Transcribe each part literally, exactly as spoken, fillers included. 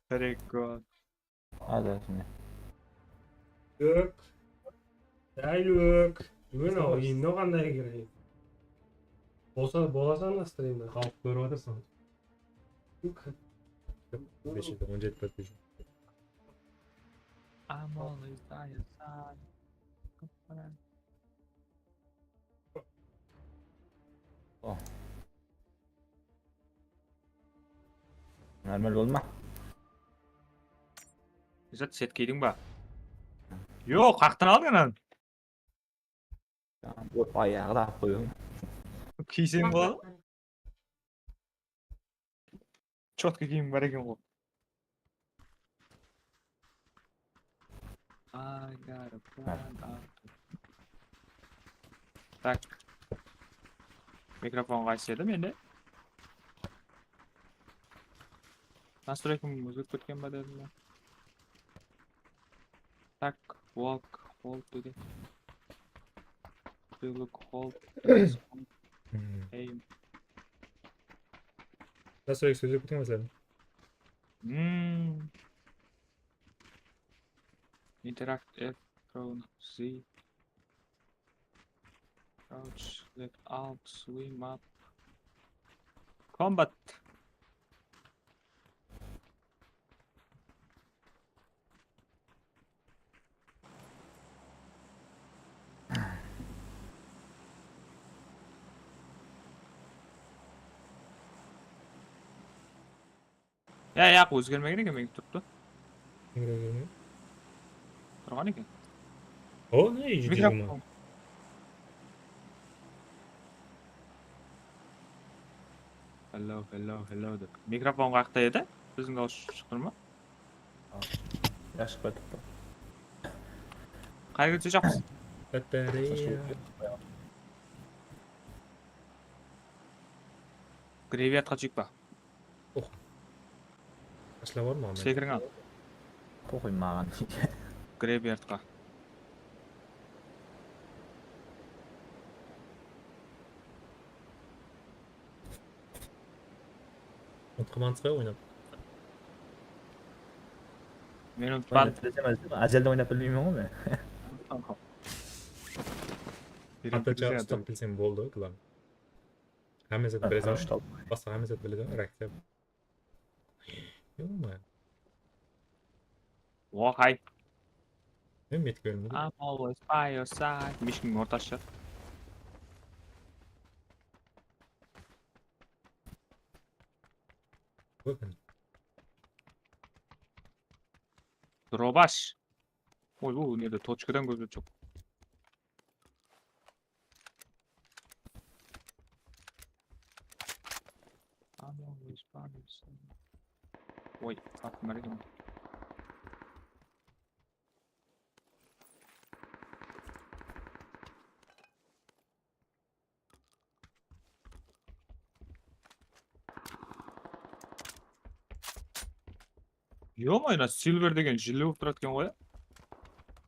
Прикол. Házir shunday. Tók. Dál ók. Mına oyınına qanday kireyim? Bolsa, bolasań da strimde. Xalıq kórip atırsań. Tók. Bes júz on jeti podpisчик. I'm always by your side. Oh. Normal bolma. Zat set kiydiń ba? Yoq, qaqtan aldıń ananı. Ayaǵı da alıp qoyıń. Kiyseń boladı. Chotki kiyim bar eken ǵoy. I got a plan. Tak. Mikrofon qaysı edi mende? Nastroykim ózgerip ketken ba dedim ba? Tak, walk, hold dedi. Look, hold, aim. Nastroykim ózgerip ketken ba senin? Hmm. Interact F, Ctrl Z. Crouch, select Alt, swim up. Combat. Ya, yaq, ózgermegen eken, men turıptı. Turǵan eken. O, ne, júz jigirma. Mikrofon. Hello, hello, hello dep. Mikrofon qayaqta edi? Biziń dawıs shıqtı ma? Yaqshı, qaytıptı. Qayerge túsejaqpız? Batareyya. Graveyardqa túseyik pa? Oh. Ashla bar ma? Sekiriń al. Poxuy maǵan. Graveyardqa. Utqımansız ba oynap? Men utpadım. Bilsem, bilsem, ázelden oynap bilmeymen ǵoy men. Atı ustap bilsem boldı, klan. Hámme zat bileseń. Basqa hámme zat biledi, reakciya. Yo-moyo. Ohay. Men metke bermedim. I'm always by your side. Mishkiń ortası shıǵar. Bakın. Drobash. Oy, bu nede tochkadan kózge joq. Oy, atım bar eken. Ё-моё, mına Silver degen jilli bolıp turadı eken ǵoy.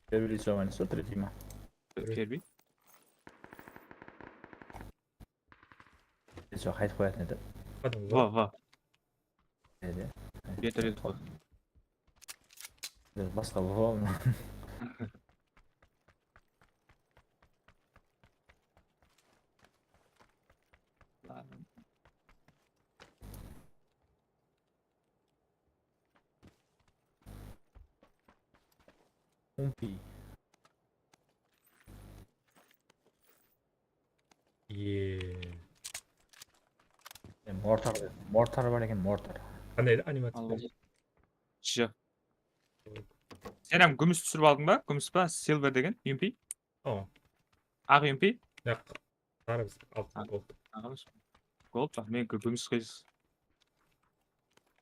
Terbiy soǵan, so tretiyma. Terbiy. Sol qaytıp qoyatın edi. Va, va. Edi. Beter edi ǵoy. Basqa va. Umpi. Ye. E, mortar, mortar bar eken, mortar. Qanday edi animaciya? Al, j. Sen hám gúmis túsirip aldıń ba? Gúmis pa? Silver degen, umpi? Awa. Aq umpi? Yaq. Sarı biz, altın, gold. Aq emes. Gold pa? Meniki gúmis qız.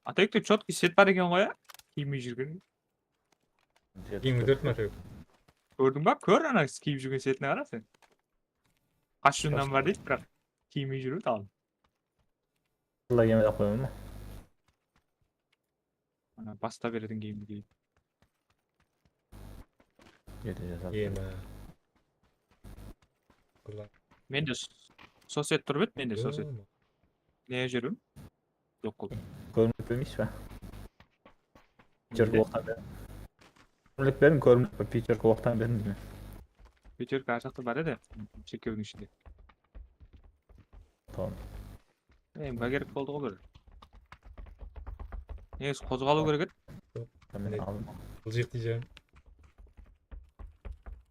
Atayıkta chotkiy set bar eken ǵoy, ya? Kiymey júrgen. Jigirma tórt ma, Atayık? Kórdiń ba? Kór, ana kiyip júrgen setine qara sen. Kostyumnan bar deydi, biraq kiymey júredi al. Qılay kiyemey-aq qoyaman ba? Ana, basta berediń kiyimdi kiyip. Jete jasadı. Iyeme. Qılay. Mende s-, sosed turıp edi, mende sosed. Yo. Ne júrim? Joq qıl. Kórinip bermeysiz ba? Pyaterka oqtan berdim. Kórinip berdim, kórinip, pyaterka oqtan berdim deymen. Pyaterka ar jaqta bar edi, shirkewdiń ishinde. Tamam. Ey, mına kerek boldı ǵoy bir. Negisi qozǵalıw kerek edi. Joq, men aldım. Bul jerde jep.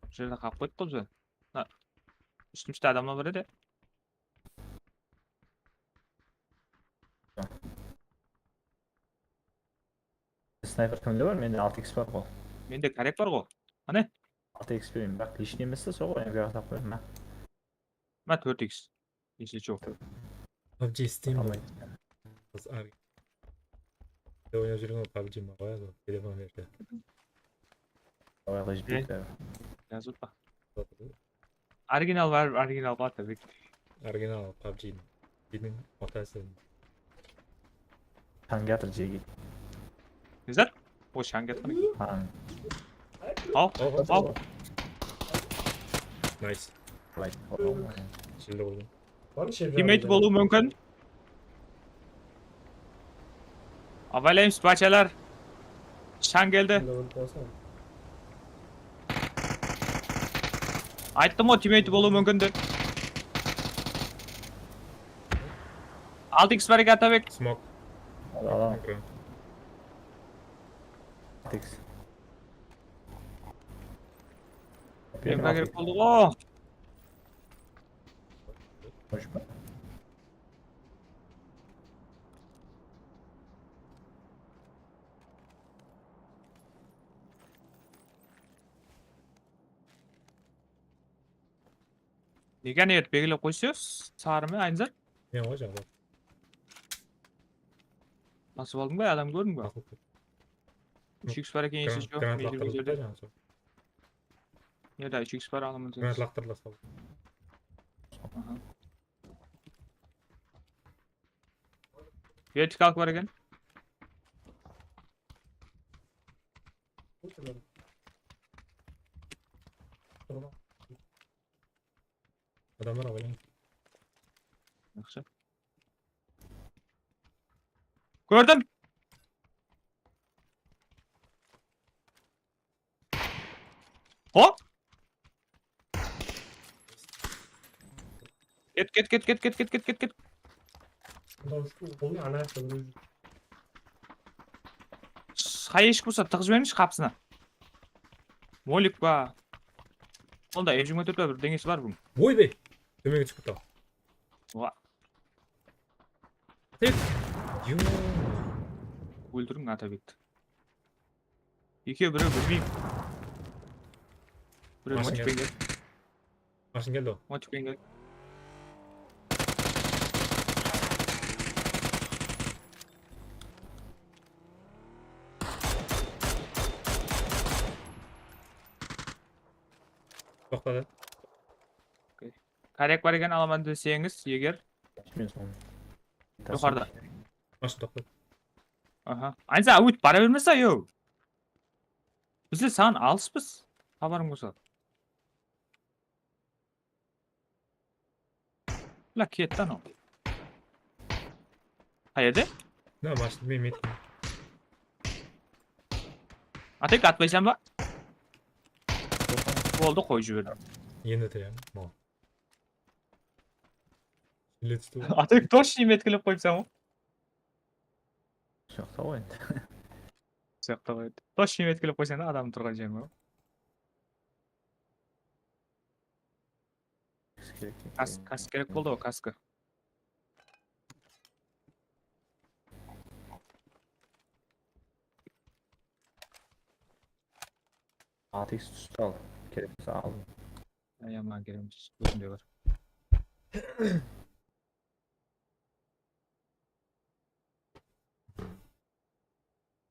Bul jerde qalıp qoydı ǵoy. Mına ústimizde adamlar bar edi. Snayper kimde bar? Mende altı X bar ǵo. Mende korek bar ǵo. Qáne? Altı X bereyim, biraq личный emes te, soǵo, M K tap qoyayım, ma? Ma, tórt X. Если чё. PUBG Steam. Tamam. Qız ar-, oynap júrgen ǵoy PUBG ma qoyadı, telefon berde. Oyaǵa jitpeydi. Jazıp pa? Original bar, original bar tabi. Original PUBG. Jeniń otası. Shańga atır jegi. Ne zat? O shańga atır. Hań. Al, al. Nice. Right. Jildi boldı. Teammate bolıwı múmkin. Abaylaymız, bachalar. Shań keldi. Ayttım ǵoy, teammate bolıwı múmkin dep. Altı X bar eken, Atabek. Smoke. Al, al, al. Okey. Altı X. Benim kerek boldı ǵo. Hoş be. Nege ane etip belgilep qoysa, sarı ma, Aynzar? Men ǵoy jańa. Basıp aldıń ba, adam kórdiń ba? Basıp aldım. Úsh X bar eken, esi joq. Granat laqtırdı da jańa sol. Nede úsh X bar, alaman sen. Granat laqtırdı sol. Aha. Vertikal bar eken. Adamlar alayın. Yaqshı. Kórdim. Hop! Ket, ket, ket. Bundan ushlı, bunı ana yaptı, bunı. Hayeshki bolsa, tıǵıp jibermekshi qapısına. Molik pa? Onda M jigirma tórt pa, bir deńesi bar bunıń. Oy be! Tómenge túsip ketti. Oa. Atabek! Yo! Óltiriń Atabekti. Ekewi, birew bilmeymen. Birew motik penen keldi. Mashın keldi o. Motik penen keldi. Toqtadı. Okey. Koryak bar eken, alaman deseńiz, eger. Men soń. Joqarıda. Mashın toqtadı. Aha. Aynza, óytip bara bermese, yo. Bizler saǵan alıspız. Xabarıń bolsa. Mına ketti anaw. Qayerde? Mına mashın men metkin. Atek, atpaysań ba? Boldı, qoyıp jiberdim. Endi tayam. Atek, toshniy metkilep qoyıpsań ǵo. Soqta ǵoy endi. Soqta ǵoy endi. Toshniy metkilep qoysań da, adam turǵan jerin ǵoy. Kask kerek. Kask, kask kerek boldı ǵoy, kaskı. Altı X tústi al. Kerek bolsa al. Ya, ya, maǵan kerek emes. Ózimde bar.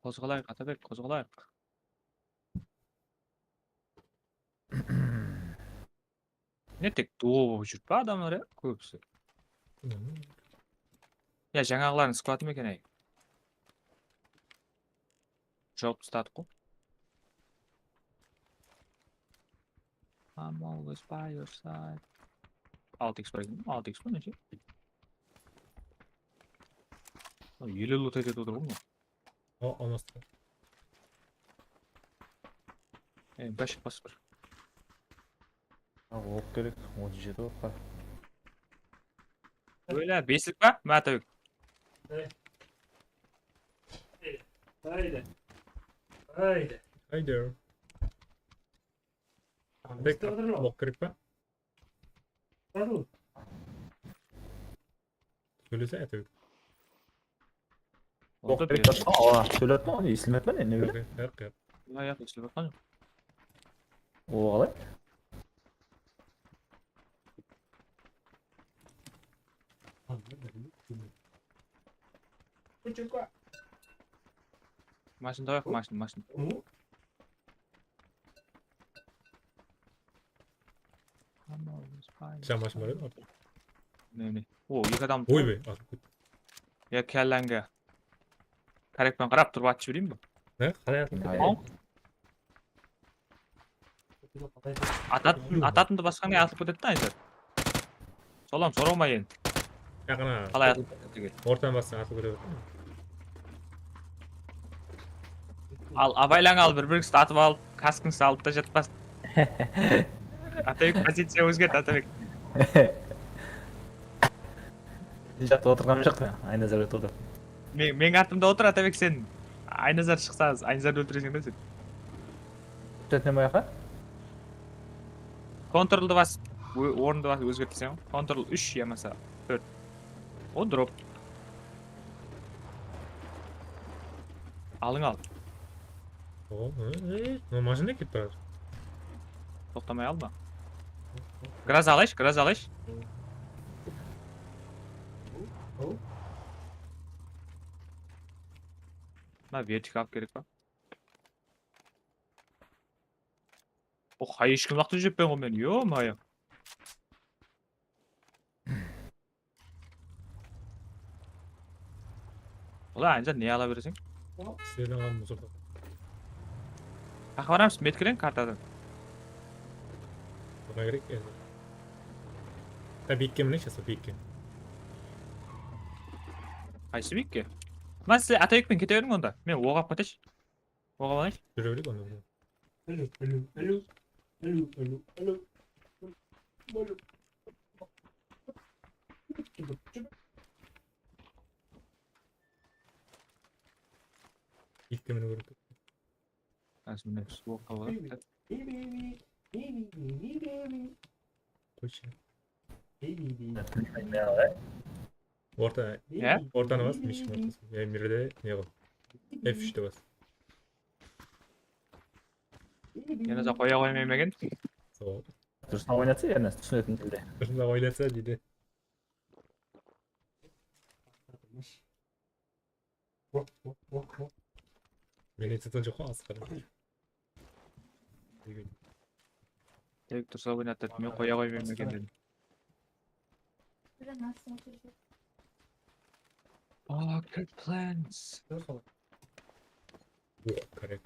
Qozǵalayıq, Atabek, qozǵalayıq. Ne tek duo bolıp júr pe adamlar, ya, kóbisi? Bilmem. Ya, jańaǵılardıń skvatı ma eken, ay? Jawıp tasladıq ǵoy. I'm always by your side. Altı X bar eken, altı X pa neshe? Ele loot etedi otır ǵoy mına. O, almastı. E, báshik basıp tur. Ha, oq kerek, otız jeti oq bar. Óyle, beslik pa? Mátábek. Haydi. Haydi. Haydi. Bek, oq kerek pa? Sóylese, Átábek. Onda oq kerek pa? Awa, sóylep atpan, eslemepten, ne bileyim. Yaq, yaq, yaq. Yaq, yaq, eslep atqan joq. O, qalay? Mashina tawayıq, mashina, mashina. Sen mashina bar edi? Ne, ne? O, eki adam. Oybay, atıp ketti. Ya, kelleńge. Korekpen qarap turıp atıp jibereyim be? Ne? Qalay atıp ketti? Atatın, atatındı basqańa atılıp ketedi da, Ayzar. Solam soramay endi. Yaqına. Qalay atılıp ketedi? Ortan bastan atılıp ketedi. Al, abaylań al, bir-birińizdi atıp alıp, kaskıńızdı alıp ta jatpasın. Atabek, poziciya ózgert, Atabek. Jatı otırǵanım joq ta, Aynazar otırdı. Men, meniń artımda otır, Atabek, sen Aynazar shıqsa, Aynazardı óltireseń da sen. Túsetemen, bayaqqa. Kontroldı bas, orındı bas, ózgertseń. Kontrol úsh yamasa tórt. O, drop. Alıń al. O, e, e, mına mashina ketip baratır. Toqtamay alma. Graz alaysh, graz alaysh. Mına vertikal kerek pa? O, qay eshkim laqtırıp júrippen ǵoy men, yo-moyo. Ola, Aynazar, ne ala bereseń? Sizlerden aldım, Mustafa. Qaqa baramız, metkeleń kartadan. Buna kerek endi. Ha, biyikke minesh, asıl biyikke. Qaysı biyikke? Mına sizler Atabekpen kete beriń onda. Men oǵap ketesh. Oǵap alayın. Júre bereyik onda. Alo, alo, alo. Alo, alo, alo. Alo. Biyikke miniw kerek. Házir mine suw alıp qalǵan. Qoyshı. Orta. Ya? Ortanı bas, mishkin ortası. Ya, mirde ne qıl? F úshti bas. Yanasa qoya qoymayman eken. Sol. Durısın oynatsa, Ernest, túsinetin tilde. Durısın oynatsa deydi. Men aytatan joq qo, Asqar. Tek tursa oynatır, men qoya qoymayman eken dedim. Pocket plans. Yoq, kerek.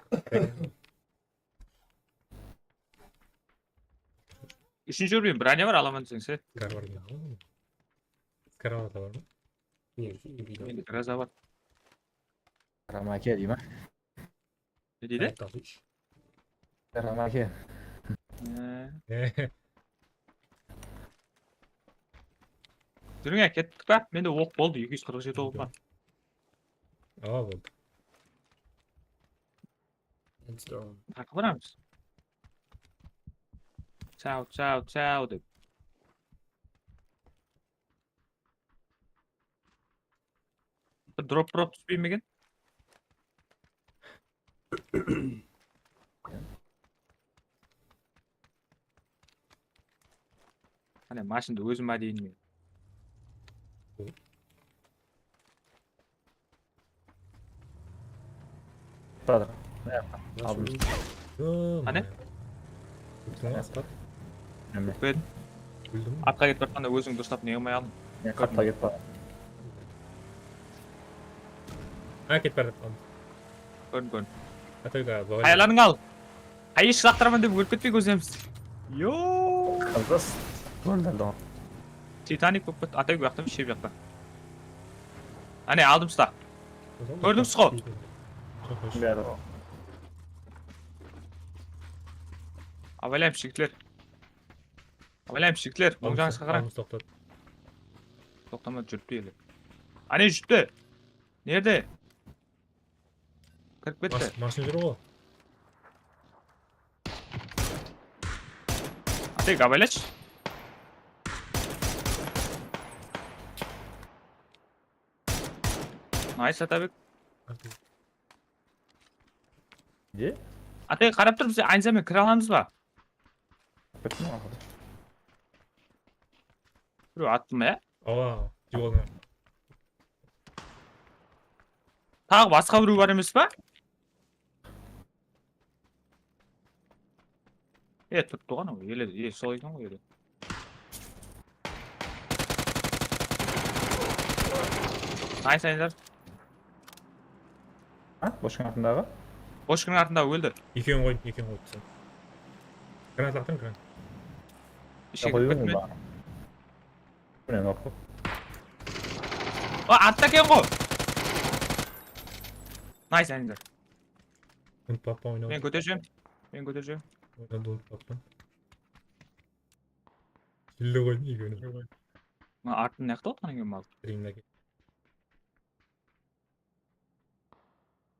Úshinshi úrben, bronya bar, alaman deseń, sen. Skar bar ma? Skar alata bar ma? Endi graza bar. Ramake dey ma? Ne deydi? Ramake. Ee. Júriń, kettik pa? Mende oq boldı, eki júz qırq jeti oq bar. Awa, boldı. Taqıp baramız. Chao, chao, chao dep. Bir drop, drop túspey me eken? Qáne, mashındı ózim ádeyin men. Brother, mına jaqqa. Aldım. Qáne? Kúldim, Asqar. Kúldim. Kúldim. Artqa ketip barqanda óziń durıslap ne qılmay aldıń? Men artqa ketip barman. Ha, ketip barıp qaldım. Kórdim, kórdim. Atayga, baba. Qayalarıń al? Qayısh laqtıraman dep ólip ketpey kózlemiz. Yo. Qızız. Kórdim. Titanik bolıp ketti. Atay bu jaqta, shep jaqta. Áne, aldım usta. Kórdińiz ǵo. Beri. Abaylayım, jigitler. Abaylayım, jigitler. Oń jaǵıńızǵa qarań. Toqtadı. Toqtamadı, júripti ele. Áne, júripti. Nerde? Kirip ketti. Mas-, mashina júr ǵo. Atek, abaylash. Nice, Atabek. Ne? Atek, qarap tur, biz aynıza menen kire alamız ba? Kettim aqırı. Birew attı ma, ya? Awa, jolına. Taǵı basqa birew bar emes pa? E, turıptı ǵo anaw, ele, e, sol eken ǵo ele. Nice, Aynzar. Ha? Boshkın atındaǵı? Boshkınıń atındaǵı óldi. Ekewin qoy, ekewin qoy sen. Granat laqtırıń, granat. Ishke kirip kettim men. Mine, nok. O, artta eken ǵo. Nice, Aynzar. Unutpappan oynadı. Men kótereceğim. Men kótereceğim. Oynadı, unutpappan. Jilli qoydım ekewini. Mına artın ne qıtı otqan eken mal? Streamdagi.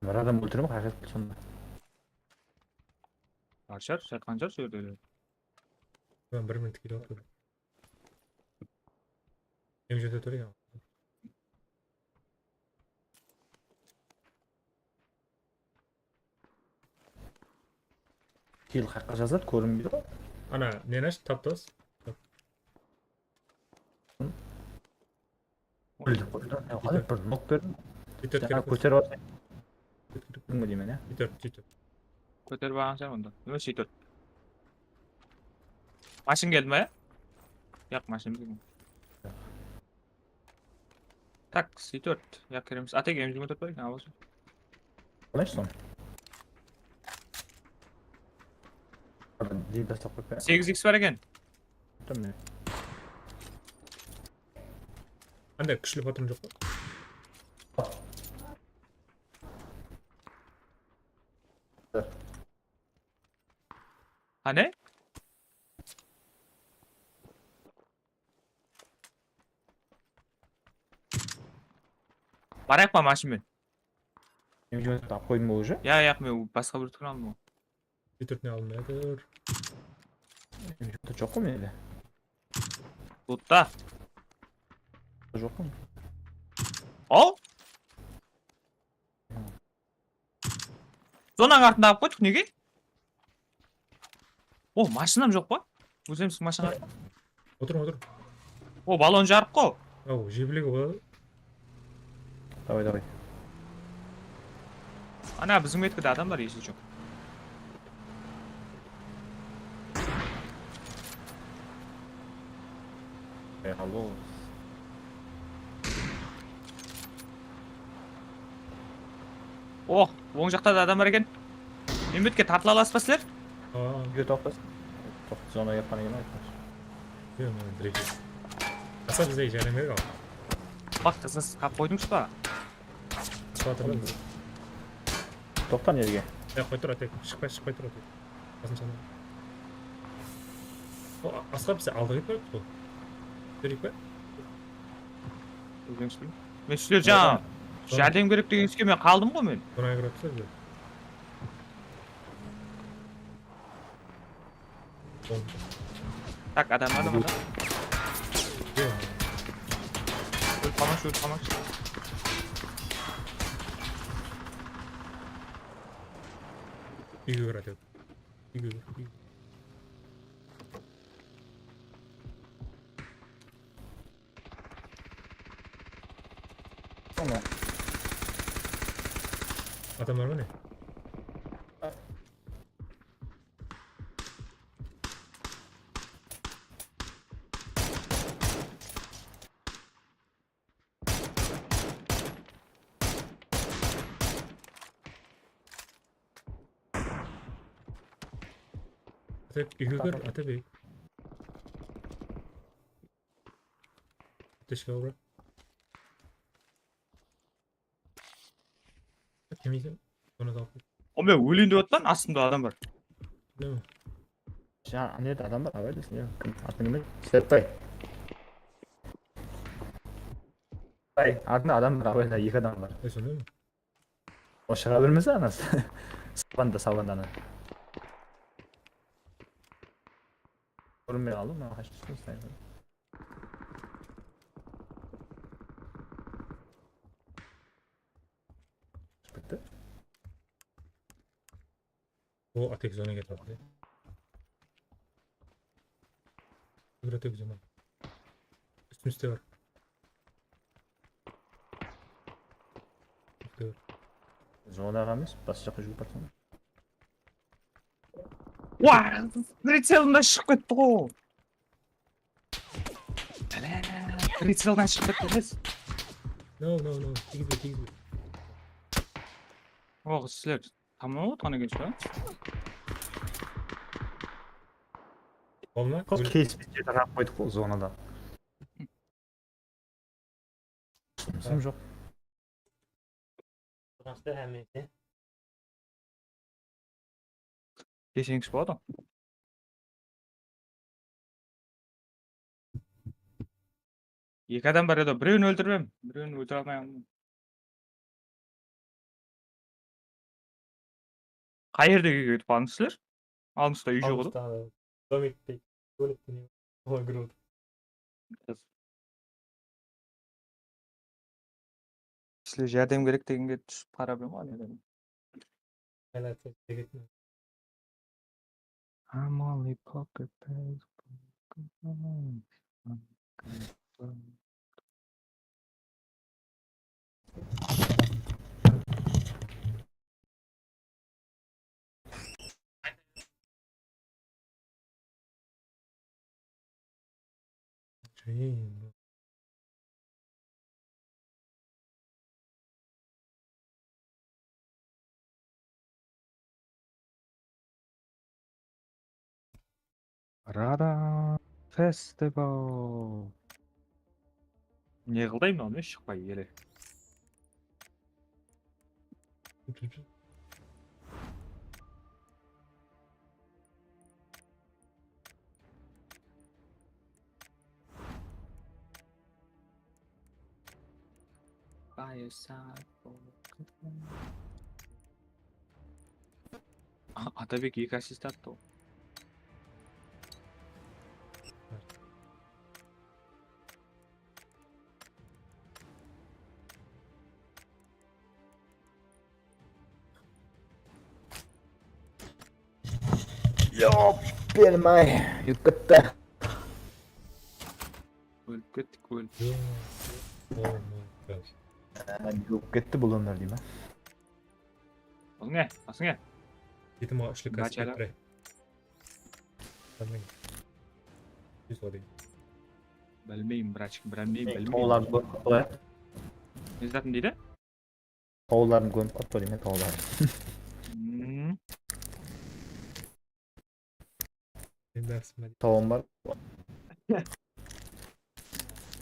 Bir adam óltireme, haqıyqat sonda. Bar shıǵar, jatqan shıǵar sol jerde. Ben bir minut kiydi otır. Em jete tur ya. Kill qayaqqa jazadı, kórinbeydi ǵoy. Ana, neni ash, taptas. Óldi, óldi. Ya, házir bir nok berdim. Bitir, jańa kóterip alsayın. Kim deymen, ya? Bitir, bitir. Kóterip alǵan shıǵar onda. Nima C dört? Mashın keldi ma, ya? Yaq, mashın kelmedi. Tak, C dört. Yaq, kiremiz. Atek, M jigirma tórt bar eken, al bolsın. Qalaysın? Deydi, taslap qoyıp. Segiz X bar eken. Tamam. Qanday kúshli patron joq pa? Qáne? Barayıq pa mashın menen? Meni joyda alıp qoydım ba уже? Ya, yaq, men basqa bir túr aldım ǵoy. Bitirtine almay atır. Meni joyda joq ǵoy mende. Lotta. Joq ǵoy. Al. Zonanıń artında alıp qoydıq, nege? O, mashinam joq pa? Ózimizdiń mashina. Otır, otır. O, ballon jarıq ǵo. Aw, jebelege boladı. Davay, davay. Ana, biziń metkide adam bar, если чё. E, alo. Oh, oń jaqta da adam bar eken. Membetke tartıla alasız ba sizler? Aa. Úyge toqtas. Toqtas, zona yapqan eken, aytqanshı. Yoq, men direkt. Asa bizge járdem kerek al. Baq, qızız qap qoydıńız ba? Sıpatırlar. Toqta, nerge? Ya, qoy tur, Atek. Shıqpay, shıqpay tur, Atek. Qasım sana. O, Asqar, biz aldıq ep qoyıptı ǵoy. Bereyik pe? Bilmeymiz, bilmeymiz. Men sizler jańa járdem kerek degenizge men qaldım ǵoy men. Buna kirip tursa bizler. Tak, adam, adam, adam. Ólip qalmańız, ólip qalmańız. Úyge kiredi. Úyge kir, úyge. Tamam. Adamlar bar ne? Atabek, úyge kir, Atabek. Ateşke ura. Kim eken? Sonı da alıp. O, men óleyin dep atırman, astımda adam bar. Bilmeymen. Sen, ane jerde adam bar, abay desin, ya. Kim? Atıń kim edi? Sertbay. Bay, atında adam bar, abay da eki adam bar. E, sonday ma? O shıǵa bermese anası. Savanda, savandana. Kórinbey qaldı, mına qashıp tústi, snayper. Shıǵıp ketti. O, atek zona ketip atır. Bir atek zona. Ústimizde bar. Ústimizde bar. Zonaǵa emes, basqa jaqqa júgirip barsań. Wa, pricelımda shıǵıp ketti ǵo. Bálá, priceldan shıǵıp ketti emes. No, no, no, tiygizbe, tiygizbe. Oǵ, sizler tamam otqan ekensiz ba? Bolma. Qız keyispey tarap qoydıq ǵo zonadan. Sum joq. Qızǵanıshlı hámmesi. Deseńiz boladı. Eki adam bar edi, birewin óltirip edim, birewin óltire almay qaldım. Qay jerde ketip qaldıńız sizler? Almısta úy joq edi. Almısta, domikte, bólekte ne? Oǵan kirip otır. Sizler járdem kerek degenge túsip qarap edim ǵoy, ne dedim. Aylanıp kettim. I'm only pocket pace. Rada Festival. Ne qıldayım mınaw, men shıqpay ele. Fireside. A-, Atabek eki assist attı ol. Yop, bermay, yutqıttı. Ólip kettik, ólip. Yo. Oh my gosh. Aa, yutqıp ketti bul ómir, deyme. Basıńa, basıńa. Ketim aǵa, úshlik kaset berip turayın. Bilmeymen. Bilmeymen, bratchik, bilmeymen, bilmeymen. Tawlardı kórip qoyayıq. Ne zatın deydi? Tawlardı kórip qoyayıq, tawlardı. Hmm. Tawım bar.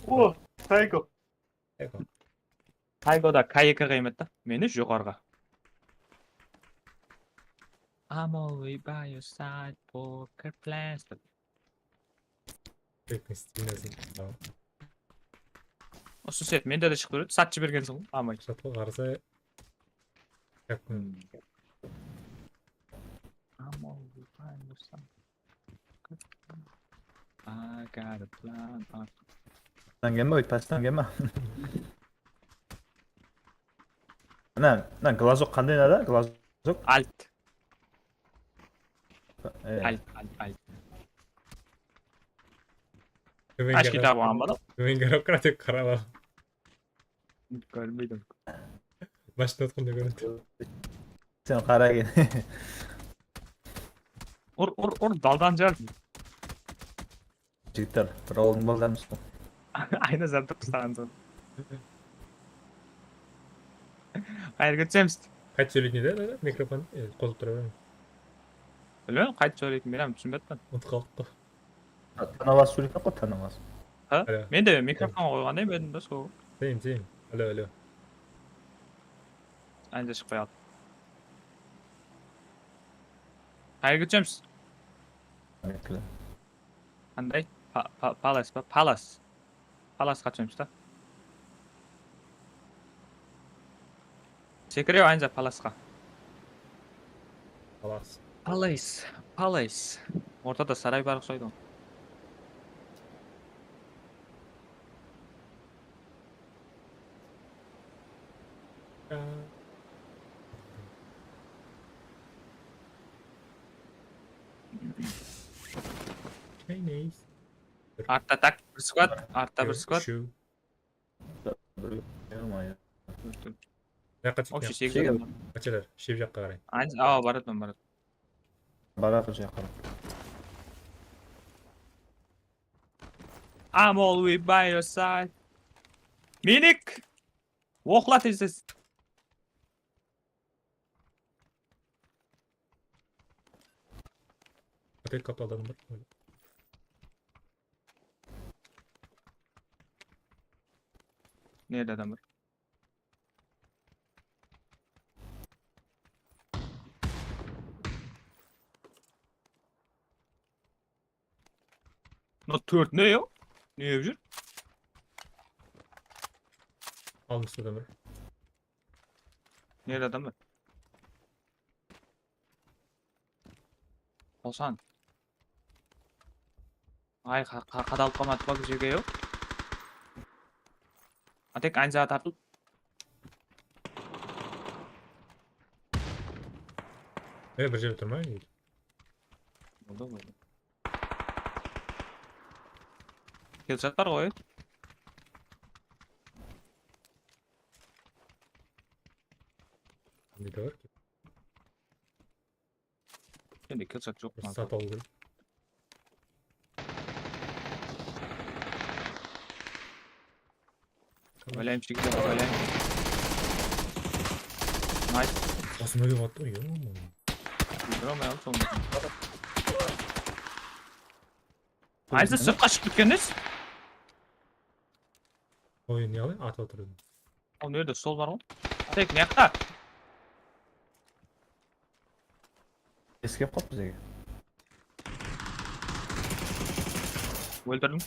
O, Tayko. Tayko. Tayko da K eki qıymet ta. Meni joqarıǵa. I'm always by your side, poker player. Tek ne isteymesin. Tamam. Usı set mende de shıqtı, satshı bergensiń ǵoy, amay. Satqı qarsa. Yapın. I'm always by your side. I got a plan. Pasttan kelme, óyt, pasttan kelme. Mına, mına glazok qanday nada? Glazok? Alt. E. Alt, alt, alt. Ashki tabıp almadım. Төменге qarap, qarap al. Kórmeydim. Mashina atqanda kóredi. Sen qara eken. Ur, ur, ur, daldan jar. Jigitler, bir awıldıń baldarımız ǵo. Ayna zartı qıstaǵan soń. Qayerge túsemiz? Qaytıp sóyleytin edi, mikrofon, e, qosıp tura bermey. Bilmem, qaytıp sóyleytin, men hám túsinbeptin. Umıtıp qaldıp qa. Tanalası sóyleytin ǵo, tanalası. Ha? Alo. Men de mikrofon qoyǵanday edim da, sol. Same, same. Alo, alo. Anca shıqpay qaldı. Qayerge túsemiz? Qanday? Pa-, pa-, Palace pa? Palace. Palaceqa túsemiz da. Sekirew, Anca, Palaceqa. Palace. Palace, Palace. Ortada saray bar uqsaydı ǵoy. Mayonez. Artta tak, bir squad, artta bir squad. Dur, dur. Dur, dur. Mına jaqqa. Общий, segiz adam. Qachalar, shep jaqqa qaray. Awa, baratıman, baratıman. Baratıman jaqqa. I'm always by your side. Minik! Oqla tez-tez. Opet qapı aldım bir. Nerde adam bar? Mına tórt ne ya? Ne jep júr? Almısta da bir. Nerde adam bar? Toqsan. Ay, qa-, qa-, qadalıp qalmadı ma bul jerge, yoq? A, tek Ancaǵa tartıl. E, bir jerde turmay. Boldı, boldı. Killshot bar ǵoy. Nede bar? Endi killshot joq. Satıp alıw kerek. Kovalaymız, jigitler, kovalaymız. Nice. Basıma kelip attı ǵoy, yo. Bildirmey al sońında. Aysa sırtqa shıǵıp ketkensiz. Oyın ne qalay? Atıp atır edim. Al, mına jerde stol bar ǵoy. Tek, mına jaqta. Escape qop bizge. Óltirdim.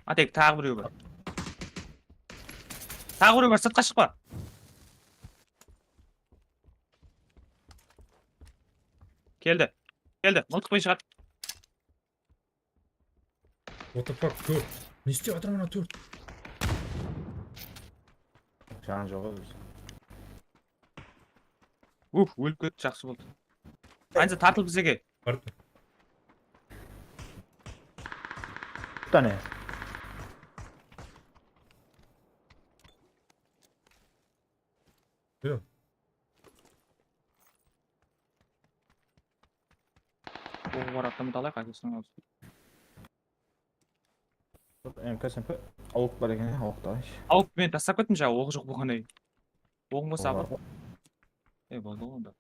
A, tek, taǵı birew bar. Taǵı birew bar, sırtqa shıqpa. Keldi. Keldi. Mıltıqpay shıǵar. What the fuck, tórt. Ne istep atır mına tórt? Janı joq ǵoy ózi. Uf, ólip ketti, jaqsı boldı. Anca tartıl bizge. Bar. Bir dane. Yürü. Oǵı bar adamdı alayıq, akesiniń awzı. M K S M P, awıq bar eken, awıqtı alayınshı. Awıq men taslap kettim jańa, oǵı joq bolǵannan keyin. Oǵıń bolsa, oǵı bar. E, boldı ǵoy onda.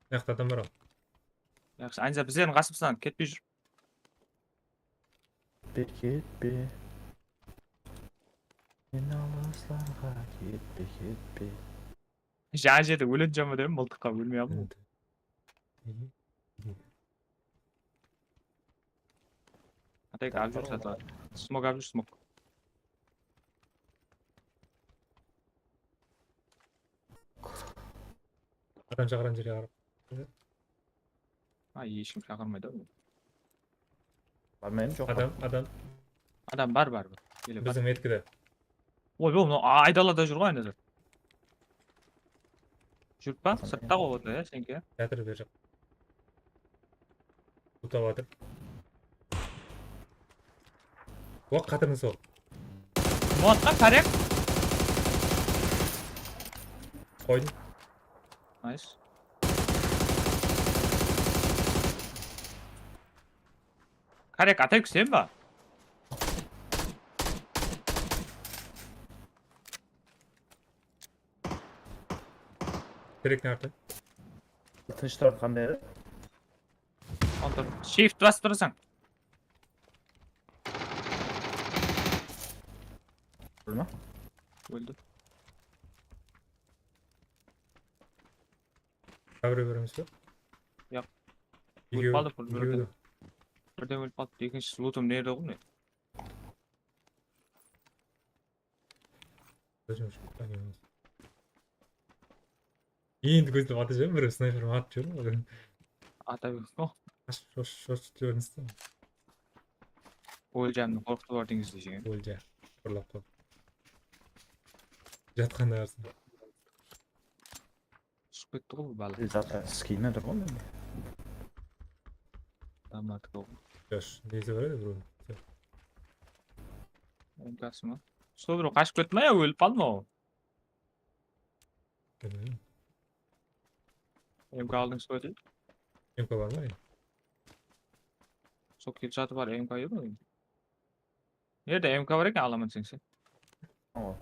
Mıyaqta adam bar-aw. Yaqshı, Anca, bizlerdiń qasımızdan ketpey júr. Ketpe, ketpe. Sen alıslarǵa ketpe, ketpe. Jańa jerde óletuǵın ma dedim, mıltıqqa ólmey aldım. Tek alıp júr, satı. Smok alıp júr, smok. Adam shaqırǵan jerge qarap. A, eshkim shaqırmaydı. Barmayın, joq. Adam, adam. Adam bar, bar, bar. Ele bar. Biziń metkide. Oy, oy, mınaw aydalada júr ǵoy, aynadan. Júrip pa? Sırtta ǵoy onda, ya, seniki? Jatır, beri jaq. Tutap atır. Oq, qatırıń sol. Muratqa tarek. Qoydım. Nice. Karek, atayık sen ba? Terektiń artı. Tınısh tarafı qanday edi? Shift basıp turasań. Bilme. Óldi. Jábir beremiz be? Yaq. Ekewi, Ólip qaldı, bir ekewi birden. de. Birden ólip qaldı. Ekinshisi lutım nerde ǵoy mine. Ózim shıqtı. Endi kózlep atır bir snayper atıp júr. Ata berdi. Oh, Shos shos júrdińiz de. Óljandı qorqıtıp atırdıńız deseń. Ólja. Fırlap qaldı. Jatqanda barsın. Túsip ketti ǵoy bul bala. Zaten skini tur ǵoy mende. Adamlardiki ǵoy. Yosh, nesi bar edi birew? Ónkası ma? Sol birew qashıp ketti ma ya ólip qaldı ma ol? Bilmeymen. M K aldıńız ba deydi. M K bar ma? Sol kelip jatıp bar M K edi ǵoy. Nerde M K bar eken, alaman deseń sen. O.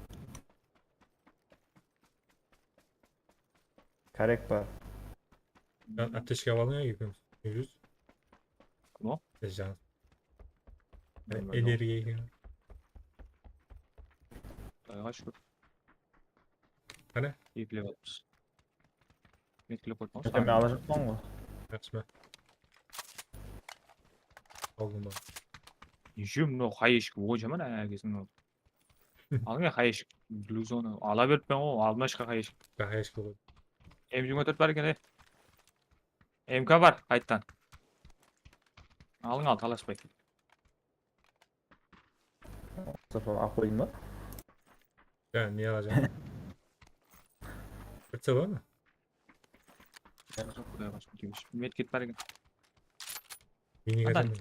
Kárek pa? Sen aptechka alıń ya, ekewimiz. Júz. Kim o? Sen jańa. Bilmem, Energiya eken. Qudayǵa shúkir. Qáne? Eplep atırmız. Meklep qoyıp Sen ala jaqpań ǵoy. Jaqsı ma? Aldım ba? Jem mınaw xaeshki, oy jaman, á, kesin mınaw. Alıń ya xaeshki, bluzonı. Ala berippeń ǵoy, aldıma shıqqan xaeshki. Xaeshki qoy. M jigirma tórt bar eken, e. M K bar, qayttan. Alıń al, talaspay. Mustafa, alıp qoyayın ba? Ya, ne alajaq? Pricel bar ma? Joq, Qudayǵa shúkir, kemshi. Medkit bar eken. Minigun. Atal.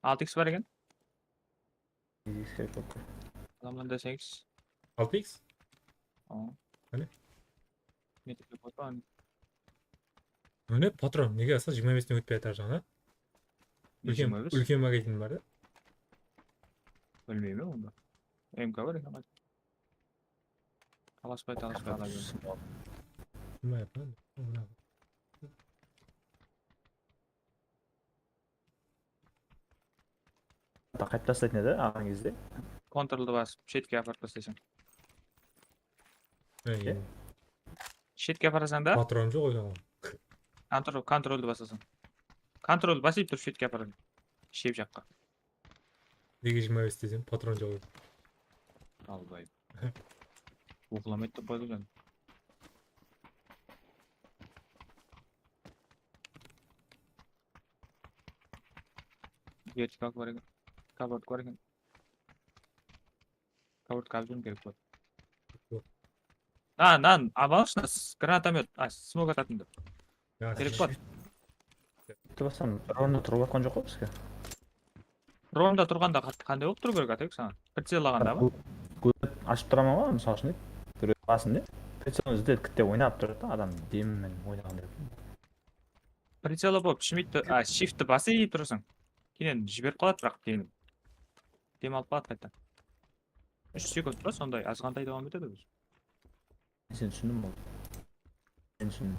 Altı X bar eken. Alaman deseńiz. Altı X? Aa. Qáne? Medkit bar eken. Mine patron, nege asla jigirma besten ótpey atır jańa? Úlken, Jigirma bes? Úlken magazin bar da. Bilmeymen onda. M K bar eken. Talaspay, talaspay ala berdi. Bilmeymen. Qaytıp taslaytın edi alǵan gezde. Kontroldı basıp, shetke aparıp taslaysam. Ey, Ke? Shetke aparasań da, patron joq oynaǵan. kontrol, kontroldı basasań. Kontroldı basıp turıp shetke aparasań. Shep jaqqa. Nege jigirma bes desem, patron joq edi. Albay. Uxlamaydı dep qoydı jan. Vertikal bar eken. Kabortka bar eken. Kabortka alıp júriwim kerek boladı. Nan, nan, alıp alshı, granatomёt, a, smok atatındı. Ya, Kerek boladı. Turasam, ronda turıp atqan joq ǵoy bizge. Ronda turǵanda qat-, qanday bolıp turıw kerek, Atabek, saǵan? Pricellaǵanda ma? Gúzet ashıp turaman ǵoy, mısal ushın, birew basın dep. Pricelin izlep kitte oynap turadı da, adam demi menen oynaǵanday. Pricel bolıp, shiftti, a, shiftti basıp turasań. Keyin jiberip qaladı, biraq keyin dem alıp qaladı qaytadan. Úsh sekund pa, sonday azǵantay dawam etedi ózi. Sen túsindim ǵoy. Men túsindim.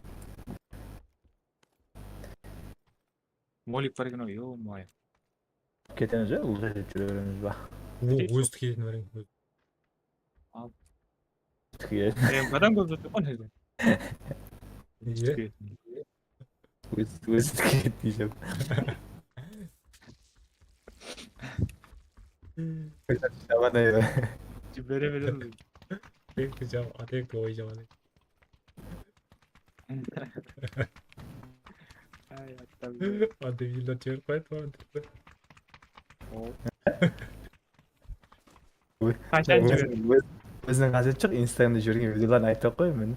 Molik bar eken ǵoy, ё-моё. Ketemiz be, lút etip júre beremiz ba? O, ózdi keteni bar eken. Al. Tike. M K dan kóp júrdi ǵoy. Nege? Óz, óz tike deydi. Jibere beremiz. Tek jam, a, tek oy jam. Ay, attam. Anda videolar jiberip qoydı. Qashan jiber? Óz-, óziniń ǵázeti joq, Instagramda jibergen videoların aytpay-aq qoy men.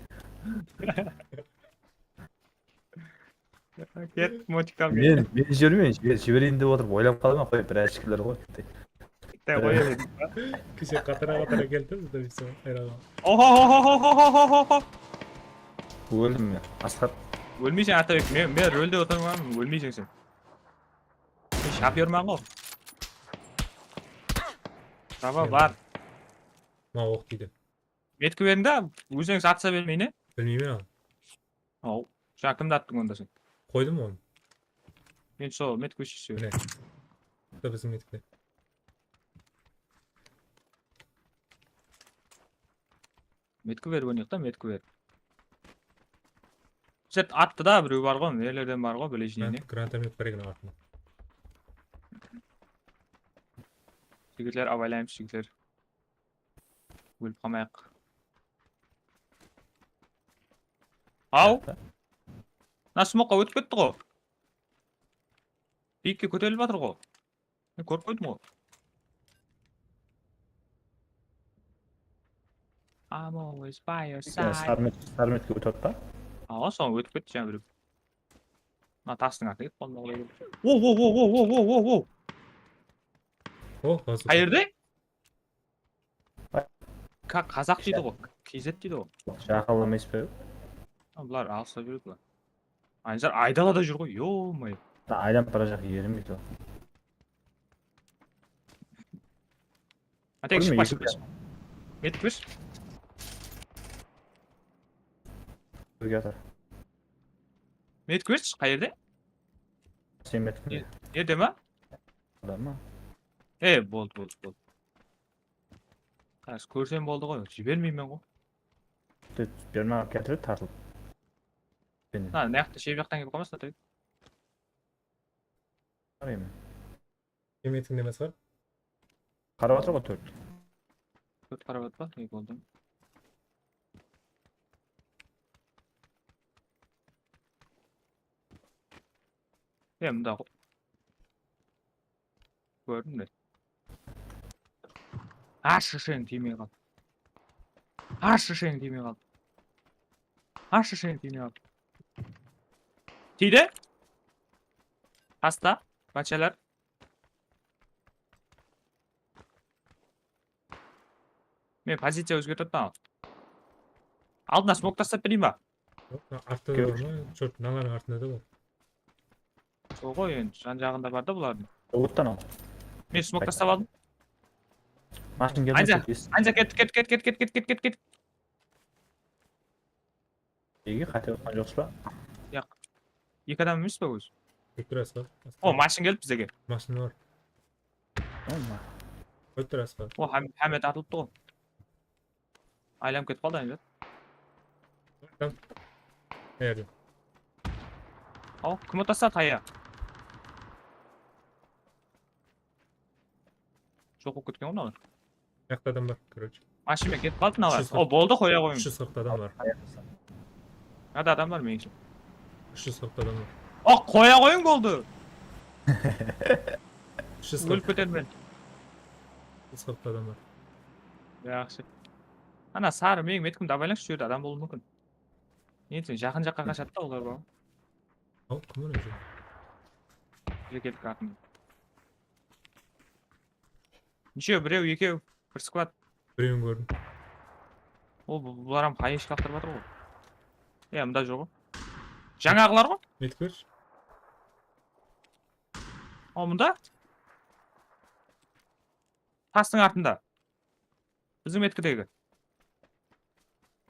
Ket, motikam. Men, men jibermeymen, jiber-, jibereyin dep otırıp oylanıp qalaman, qoy, biraz jigitler ǵoy. Bitta qoya berdim. Keshe qatara-qatara keldi, bizde bir soń hayran. Oho, oho, oho, oho, oho. Óldim men, Asqar. Ólmeyseń, Atabek, men, men rólde otırman, ólmeyseń sen. Men shopyorman ǵoy. Prava bar. Mına oq tiydi. Metki beriń da, ózińiz atsa bermey ne? Bilmeymen al. Aw, jańa kimdi attıń onda sen? Qoydım onı. Men sol metki úshisi. Mine. Da biziń metkide. Metki berip oynayıq ta, metki berip. Zet attı da, birew bar ǵo, nelerden bar ǵo, bilejinine. Granatomet bar eken artına. Jigitler, abaylaymız, jigitler. Ólip qalmayıq. Aw! Mına smokqa ótip ketti ǵo. Biyikke kóterilip atır ǵo. Men kórip qoydım ǵo. I'm always by your side. Sarmet, sarmetke ótip atpa? Awa, soń ótip ketti jańa birew. Mına tastıń artına ketip qaldı. Wo, wo, wo. O, bazuka. Qayerde? Ka-, qazaq deydi ǵo, K Z deydi ǵo. Jaqınlamaysız ba? A, bular alısta júredi bular. Aynazar aydalada júr ǵoy, yo-moyo. Da aylanıp bara jaq, erimeydi ol. Atek, shıqpa, shıqpa. Metkish. Birge atır. Metkish, qayerde? Sen metkish. Nerde ma? Adam ma? E, boldı, boldı, boldı. Qarash, kórsem boldı ǵoy, jibermeymen ǵoy. Berme, keltiredi tartılıp. Ha, mına jaqta shep jaqtan kelip qalmasın, Atay. Qarayman. Kim etiń demesi bar? Qarap atır ǵoy tórt. Tórt qarap atır ǵoy, ne boldı? E, mında ǵo-, kórdim de. Ash, shıshıń tiymey qal. Ash, shıshıń tiymey qal. Ash, shıshıń tiymey qal. Tiydi. Tasta, bachalar. Men poziciya ózgertip atırman. Aldına smok taslap bereyin ba? Joq, mına artta da bar ma? Jurt, mınalardıń artında da bar. Joq ǵoy, endi jan-jaǵında bar da bulardıń. Ottan al. Men smok taslap aldım. Mashın keldi. Anca, Anca, ket, ket, ket. Nege, qáte urǵan joqsız ba? Yaq. Eki adam emes pe ózi? Kúlip turasız ba? O, mashın kelip bizlerge. Mashın bar. Qoyıp turasız ba? O, Ham-, Hámet atılıptı ǵoy. Aylanıp ketip qaldı, Hámet. Adam. Nerde? Aw, kim otasar taya? Joq bolıp ketken ǵoy mınalar. Mıyaqta adam bar, короче. Mashina ketip qaldı mınalar. O, boldı, qoya qoyıń. Úsh júz qırq adam bar. Mınada adam bar, menińshe. Úsh júz qırq adam bar. O, qoya qoyıń, boldı. Úsh júz qırq. Ólip ketermen. Úsh júz qırq adam bar. Jaqsı. Ana, sarı, meniń metkimdi abaylańshı, usı jerde adam bolıwı múmkin. Netiń, jaqın jaqqa qashadı da olar, baǵım. Aw, kim ol ózi? Bizge kelip atın. Neshew, birew, ekew, bir sklad. Birewin kórdim. O, bu-, bular hám hayısh laqtırıp atır ǵoy. Ya, mında joq ǵoy. Jańaǵılar ǵoy. Metki bershi. O, mında. Tastıń artında. Biziń metkidegi.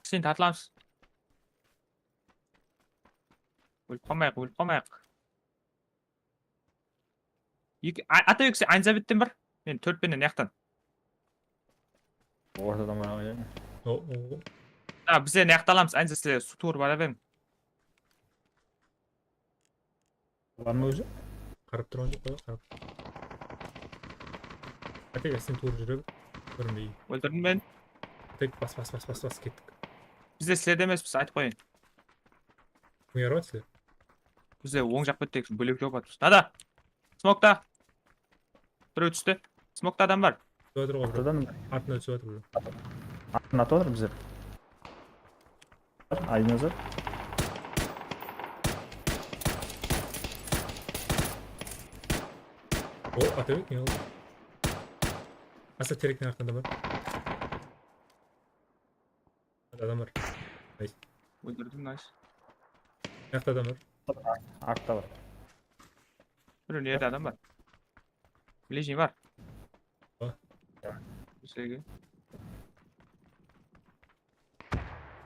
Sen tartılamız. Ólip qalmayıq, ólip qalmayıq. Eki, a-, Ata Ekse, aynzabetten bir. Men tórt penen mıyaqtan. Ortadan baraǵan. O, o. Ha, bizler mıyaqta alamız, aynza sizler suw tuwırıp ala beriń. Bar ma ózi? Qarap turǵan joq pa, qarap. Ata Ekse, sen tuwrı júre ber. Kórinbey. Óltirdim men. Tek bas, bas, bas, bas, bas, kettik. Bizler sizlerde emespiz, aytıp qoyayın. Kimge urıp atır sizler? Bizler oń jaq bettek bólek jawıp atırmız. Dada! Smokta! Birew tústi. Smokta adam bar. Túsip atır ǵoy. Artadan bar. Artına túsip atır birew. Artına atıp atır bizler. Aynazar. O, Atabek ne oldı? Asa terekten artında adam bar. Adam bar. Nice. Óltirdim, nice. Mıyaqta adam bar. Artta bar. Birew nerde adam bar. Ближний bar. Bar. Bizlerge.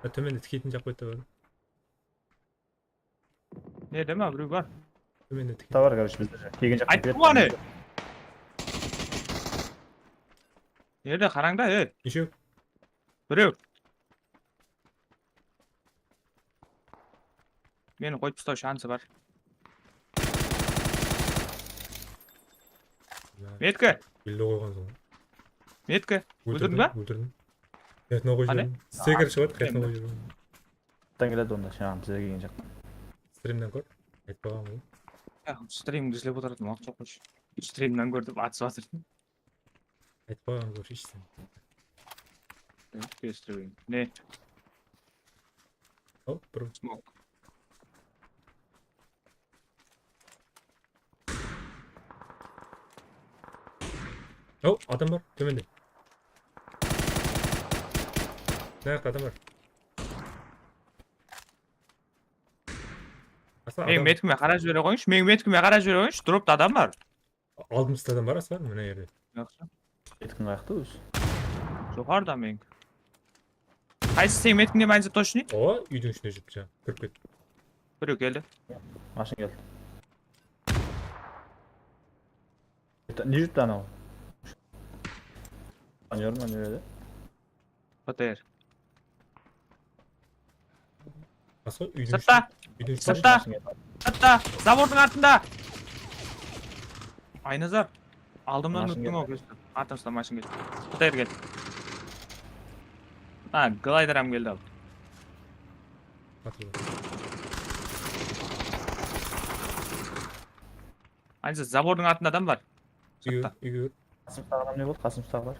Ha, tómende tikeytin jaqpa bar. Nerde ma, birew bar. Tómende tikeytin. Bar, короче, bizde. Kelgen jaqqa. Ayttım ǵoy, ane. Nerde qarań da, ey? Neshew? Birew. Meni qoyıp taslaw shansı bar. Ya. Metka. Bildi qoyǵan soń. Metka. Óltirdiń ba? Óltirdim. Qaytına qoy jiberdim. Steker shıǵadı, qaytına qoy jiberdim. Qattan keledi onda, shaǵan bizlerge kelgen jaqtan. Strimnen kór. Aytpaǵan ǵoy. Ya, strimdi izlep otırdım, waqıt joq qoyshı. Strimnen kór dep atısıp atır. Aytpaǵan kórsheyshi sen. Kestirin. Ne? Hop, bir smok. Hop, adam bar, tómende. Mına jaqta adam bar. Aslan, meniń metkime qarap jibere qoyıńshı, meniń metkime qarap jibere qoyıńshı, dropta adam bar. Aldımızda adam bar, Aslan, mına jerde. Jaqsı. Metkiń qayaqta ózi? Joqarıda meniń. Qaysı seniń metkińde, menińde tochniy? Awa, úydiń ishine júrip, jańa kirip ketti. Birew keldi. Mashina keldi. Ne júripti anaw? Anjorma nerede? P T R. Asıl úydiń sırtta! Úydiń sırtta! Sırtta! Zabordıń artında! Aynazar, aldımnan óttiń-aw, kesip. Artımızda mashina keldi. P T R keldi. Ha, glider hám keldi al. Atıldı. Aynazar, zabordıń artında adam bar. Úyge, úyge kir. Qasımdaǵı adam ne boldı? Qasımdaǵılar.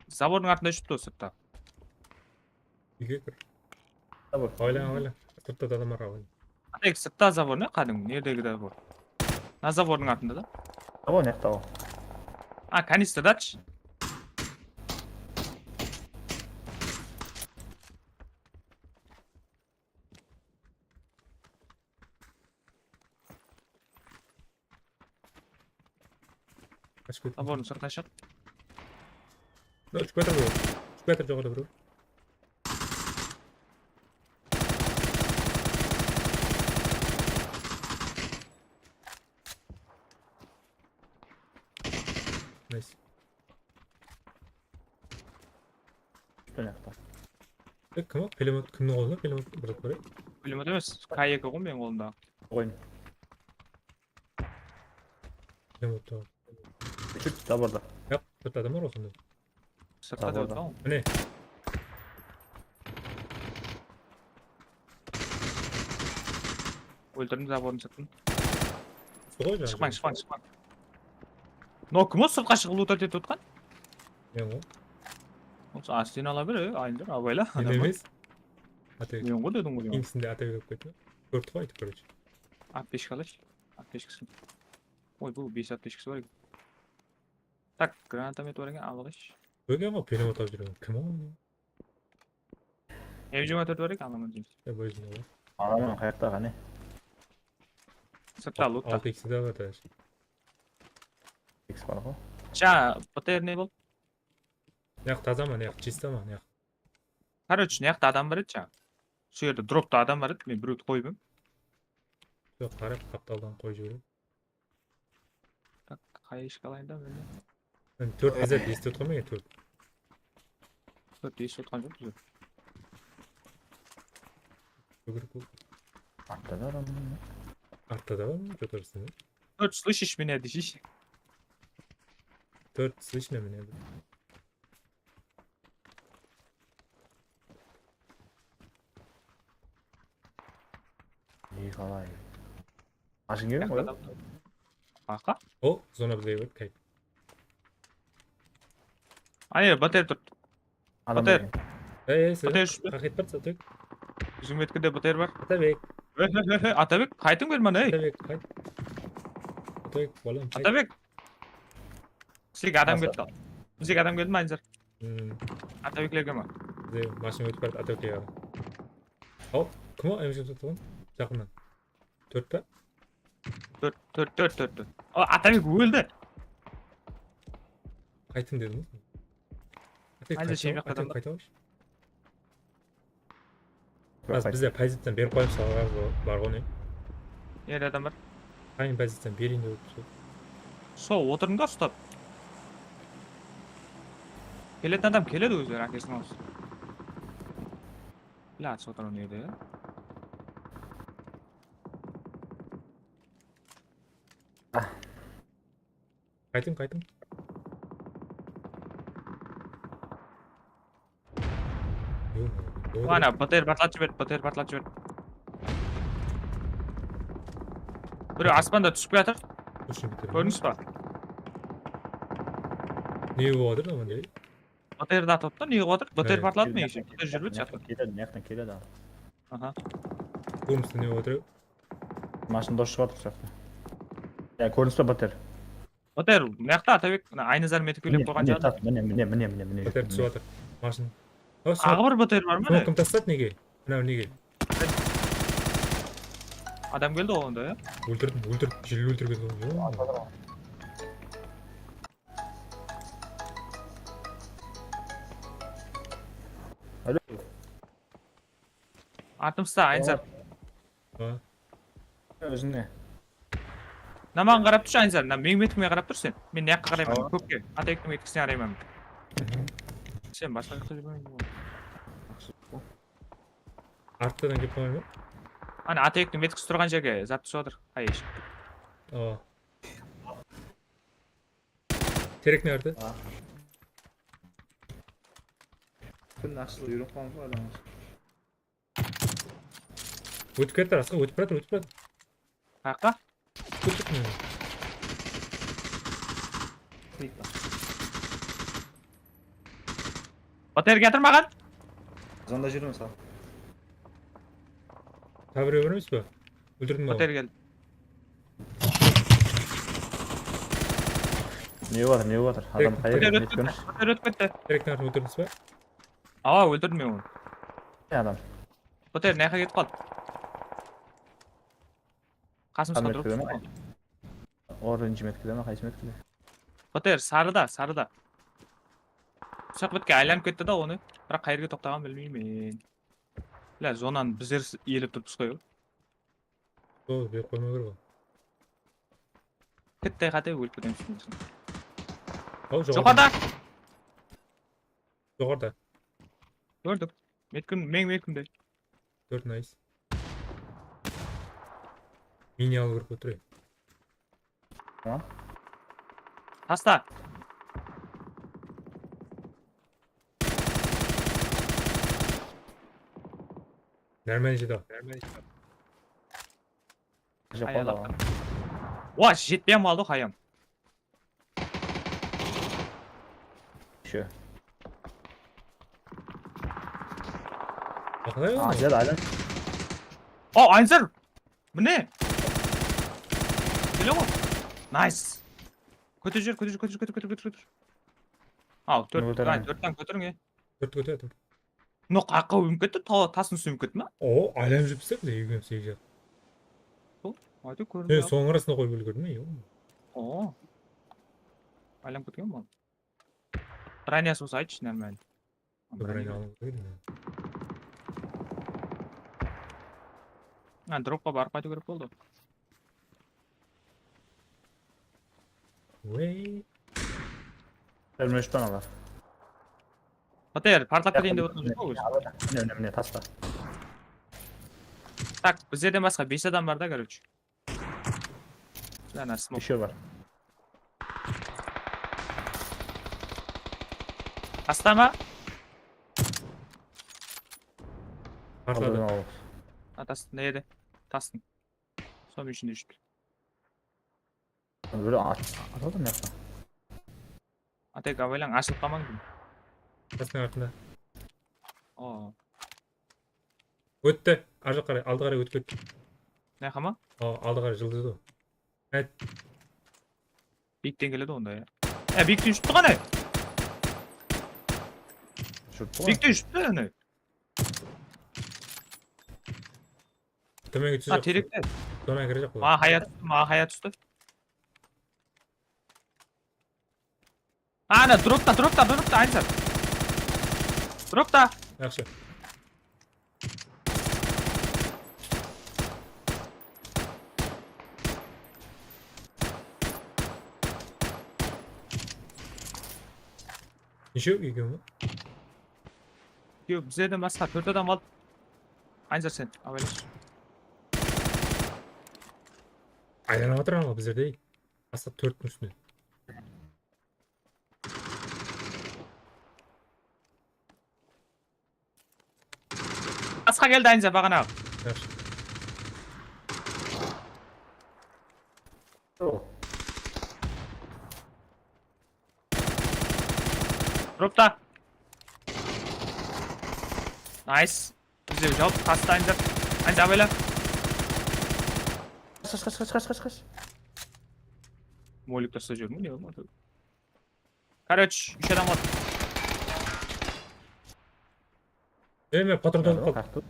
Zabordıń artında júripti o sırtta. Úyge kir. Zabor. Oyla, oyla. Sırtta da adam bar, oyla. Tek sırtta zabor ne? Qádimgi, neredegi zabor? Mına zabordıń artında da. Zabor ne jaqta ol? A, kanistrada atshı. Qash kettim. Zabordıń sırtına shıq. Mına úsh metr bar. Úsh metr joqarıda birew. Nice. Úsh dane jaqta. E, kim o? Pulemyot kimniń qolında? Pulemyot bir zat bar ya. Pulemyot emes, K eki ǵoy meniń qolımdaǵı. Qoyın. Pulemyot da bar. Úsh zaborda. Yaq, sırtta adam bar ǵoy sonda. Sırtta da bar ǵoy. Mine. Óltirdim, zabordıń sırtın. Sol ǵoy jańa. Shıqpań, shıqpań, shıqpań. No kim o sırtqa shıǵıp lutать etip otqan? Men ǵoy. Onsı astına ala ber, e, ayındır, abayla. Men emes. Atabek. Men ǵoy dedim ǵoy. Ikinchisinde Atabek alıp ketti. Kórdi ǵoy aytıp, короче. Aptechka alashı. Aptechkasın. Oy, bul bes aptechkası bar eken. Tak, granatomet bar eken, al alashı. Bóge ǵoy, pulemyot alıp júrgen. Kim o? M jigirma tórt bar eken, alaman deymiz. Ya, bózin ol. Alaman, qayaqta, qáne? Sırtta, lutta. Altı X de bar, даже. X bar ǵoy. Jańa P T R ne boldı? Mıyaq taza ma, mıyaq чисто ma, mıyaq? Короче, mıyaqta adam bar edi jańa. Usı jerde dropta adam bar edi, men birewdi qoyıp em. Joq, qarap, qaptaldan qoyıp jibereyim. Tak, qayıshka alayın da men de. Men tórt G Z esitip otqan ba, tórt? Tórt esitip otqan joq bizler. Kóbirek bol. Artta da adam. Artta da adam jotar üstünde. Tórt слышишь меня deyshi. Tórt слышно меня deyshi. Ey, qalay? Mashina kelgen ǵoy. Baqa? O, zona bizge kirdi, kayt. Áne, B T R turıptı. Adam B T R. Ey, ey, B T R ushıp. Qaqet bar, Atabek. Jigirma ekide B T R bar. Atabek. He, he, he, he, Atabek, qaytıń berman, ey. Atabek, qayt. Atabek, balam, qayt. Atabek. Bizge adam keldi. Bizge adam keldi ma, Aynazar? Hmm. Atabeklerge ma? Bizde mashina ótip bardı, Atabeklerge. Al, kim o? M J M satıp alǵan. Jaqınnan. Tórt pa? Tórt, tórt, tórt, tórt, tórt. O, Atabek óldi. Qaytıń dedim ǵoy. Atabek, qaytıń, Atabek, qaytıń. Raz bizler poziciyadan berip qoyıp salǵan bar ǵoy ne? Nerde adam bar? Qayın poziciyadan bereyin dep otır sol. Sol, otırıń da ustap. Keletin adam keledi ózleri, ákesin alsın. Bla, sotaron edi. Qaytıń, qaytıń. Yoq, yoq. Ana, B T R partlatıp jiberdi, B T R partlatıp jiberdi. Birew aspanda túsip kiyatır. Durıs, B T R. Kórdińiz ba? Ne bolıp atır, aman? B T R de atıp atır, ne qılıp atır? B T R partladı ma, eki? B T R júrip atır. Keledi, mıyaqtan keledi. Aha. Kórdińiz ne bolıp atır? Mashina dosıp atır bu jaqta. Ya, kórdińiz ba, B T R? B T R, mıyaqta, Atabek, mına Aynazar metip kelip qoyǵan jaǵı. Mine, mine, mine, mine, mine. B T R túsip atır. Mashina. Aǵı bir B T R bar ma? Sonı kim tasladı, nege? Mınaw nege? Adam keldi ǵoy onda, ya. Óltirdim, óltirdim. Jil óltirgen ol. Alo. Artımızda, Aynazar. Ha. Ózińe. Mına maǵan qarap turshı, Aynazar. Mına meniń metkime qarap tur sen. Men mına jaqqa qarayman, kópke. Atabektiń metkisine qarayman. Sen basqa jaqta júrmeń. Arttan kelip qalmay ma? Ana, Atabektiń metkisi turǵan jerge zat túsip atır. Ay, ish. Awa. Terektiń artı. Kún ashılı úyrenip qalǵan ǵoy adamlar. Ótip ketti, Asqa, ótip baratır, ótip baratır. Qayaqqa? Ótip mine. Klik pa? B T R kiyatır maǵan. Zonda júrmen sal. Tabire beremiz be? Óltirdim. B T R keldi. Ne bolıp atır, ne bolıp atır? Adam qayerge ketken? B T R ótip ketti. Terektiń artın óltirdińiz be? Awa, óltirdim men onı. Ne adam? B T R mına jaqqa ketip qaldı. Qasımızǵa turıp. Orange metkide ma, qaysı metkide? B T R sarıda, sarıda. Soqbetke aylanıp ketti da onı. Biraq qayerge toqtaǵanın bilmeymen. Bla, zonanı bizler iyelep turıppız ǵoy. Ol berip qoyma kerek ol. Kitte qáte ólip ketemiz. Aw, joqarıda. Joqarıda. Joqarıda. Kórdim. Metkim, meń metkimde. Dórt, nice. Mini alıp kirip otır. Ha? Tasta. Nármen jedi. Jep qaldı. Oa, jetpey-ám qaldı, hayam. Еще. Baqalay. A, jedi, aylan. O, Aynzar! Mine! Kele ǵoy. Nice. Kóter, kóter, kóter, kóter, kóter, kóter. Al, tórt, ay, tórtten kóteriń, e. Tórtti kóterdim. Mına qayaqqa ómip ketti, ta-, tastın ústine ómip ketti ma? O, aylanıp júripsizler bizler, ekewimiz segi jaq. Sol, ayta kórinip. Sen sonıń arasında qoyıp úlgerdim, e. O. Aylanıp ketken bol. Broniyası bolsa aytshı, нормально. Broniyası alıp qoydım ya. Ha, dropqa barıp qaytıw kerek boldı. Wey. Termeshpan alar. Pater, partlap keteyin dep otırǵan joq pa ózi? Mine, mine, mine, tasta. Tak, bizlerden basqa bes adam bar da, короче. Ana, smok. Еще bar. Tasta ma? Partladı. Aldım, aldım. Ha, tasta, ne edi? Tastın. Sonıń ishinde júripti. Biri at-, atadı mı yaqta? Atek, abaylań, ashılıp qalmań deyim. Tastın artında. Oo. Ótti. Arjaq qaray, aldı qaray ótip ketti. Mına jaqqa ma? O, aldı qaray jıldızdı o. Ayt. Biyikten keledi onda ya. E, biyikten júripti ǵana. Júripti ǵoy. Biyikten júripti ane. Tómenge túsip. Ha, terekte. Tómen kire jaq. Maǵan haya tústi, maǵan haya tústi. Ana, dropta, dropta, dropta, Aynzar. Dropta. Yaqshı. Neshew, ekew me? Ekew, bizlerden basqa tórt adam qaldı. Aynzar sen, abaylash. Aylanıp atır ama bizlerde. Basqa tórttiń ústine. Basqa keldi, Aynzar, baǵanaǵı. Yaqshı. Dropta. Nice. Bizde jawıp, qasta Aynzar. Aynzar, abayla. Qash, qash, qash, qash, qash, qash. Molik taslap júrme, ne bolmadı? Короче, úsh adam qaldı. Ey, men patron tazıp qaldım.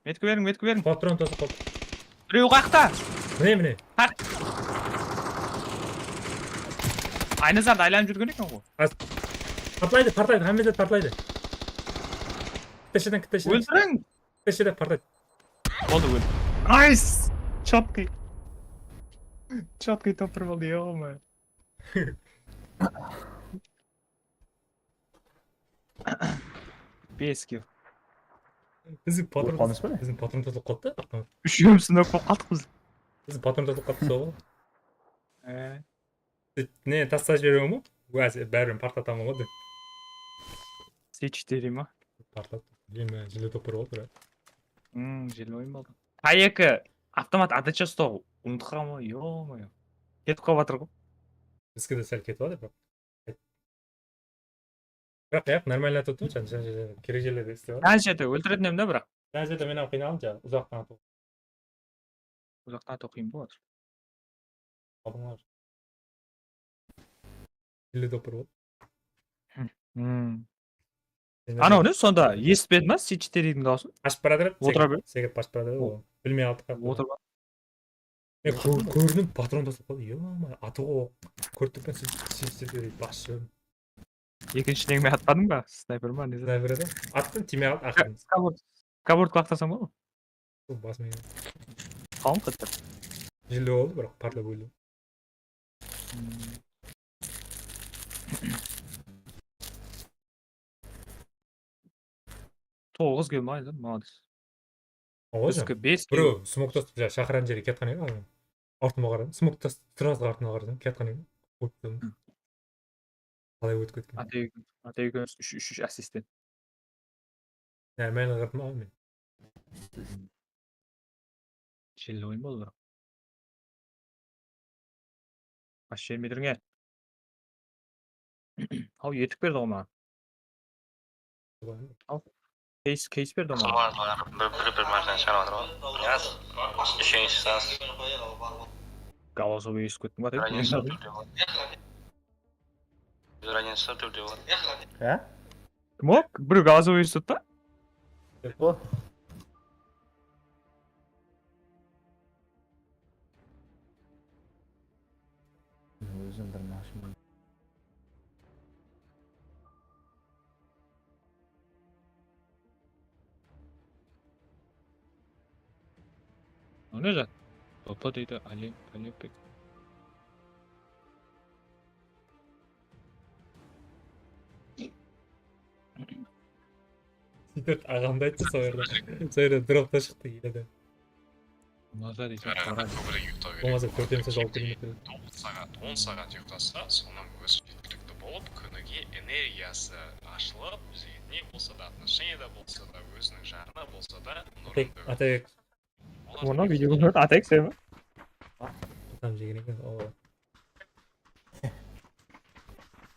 Metki beriń, metki beriń. Patron tazıp qaldım. Birew qaqta. Mine, mine. Qaq. Aynazardı aylanıp júrgen eken ǵoy. Az-, partlaydı, partlaydı, hámme zat partlaydı. Kittesheden, kittesheden. Óltiriń. Kittesheden partlaydı. Boldı, óldi. Nice! Чёткий. Чёткий topır boldı, ё-моё. Bes kill. Biziń patron, biziń patron tazılıp qaldı da. Úshewimiz nok bolıp qaldıq biz. Biziń patron tazılıp qaldı, sol ǵoy. E. Ne, taslap jiberiwim ǵoy? Báribir partlataman ǵoy dep. Сеть четыре ma? Partlat. Jeme, jilli topır boldı, brat. Hmm, jilli oyın boldı. K eki avtomat ATC uslaw umıtıp qalǵan ǵoy, ё-моё. Ketip qalıp atır ǵoy. Bizki de sál ketip atır, biraq. Biraq, yaq, normalno atırıptı, jan, jan, jan, kerek jerlerde islep atır. Jan jerde óltiretin edim da, biraq. Jan jerde men ham qıynaldım, jan, uzaqtan atıw. Uzaqtan atıw qıyın bolıp atır. Aldıńlar. Elli dopır boldı. Hmm. Anaw ne, sonda esitpedi ma, Сеть четыре diń dawısın? Qashıp baratır edi, otıra ber. Sekirip qashıp baratır edi ǵoy. Bilmey qaldı. Otıra ber. Men kó-, kórdim, patron taslap qaldı. Ё-моё, atı ǵoy. Kórip turıppan, siz, siz, siz, bas júrdim. Ekinshi nengmen atpadıń ba? Snayper ma, ne zat? Snayper edi. Attım, tiymey qaldı, aqırın. Skavort, skavortqa laqtarsań ba? Sol basıma keldi. Qalın qıttı. Jilli boldı, biraq partlap óldi. Hmm. Toǵız kelmeydi, молодец. Oǵo, birew smok tasıp, ja, shaqırǵan jerge kiyatqan edi, artıma qaradım. Smok tasıp, srazı artıma qaradım, kiyatqan edi. Qoyıp qoydım. Qalay ótip ketken? Ata ekewimiz, ata ekewimiz úsh, úsh, úsh assistent. Normalno qırdım aǵa men. Jelli oyın boldı, biraq. Ashı jemediń e. Haw, etik berdi ǵoy maǵan. Haw, keys, keys berdi ǵoy maǵan. Qızlar, bir, bir, bir marjan shıǵarıp atır ǵoy. Yaz. Úshinshi saz. Голосовой esitip kettim ba? Há? Kim o? Birew голосовой esitip turıptı. Kim o? Ózim bir mashina. O ne zat? Bapa deydi, Ali, Alibek. Seytip aǵamdı ayttı, sol jerde. Sol jerde dropta shıqtı, ele de. Maza deydi, qara. Kóbirek uyıqtaw kerek. Bolmasa, tórtemiz alıp kelmekte. Toǵız saat, on saat uyıqlasa, sonıń ózi jetkilikli bolıp, kúnige energiyası ashılıp, bizge ne bolsa da, отношениеde bolsa da, óziniń jarına bolsa da, Atabek, Atabek. Onı videoǵa Atabek sen be? Atam jegen eken, o.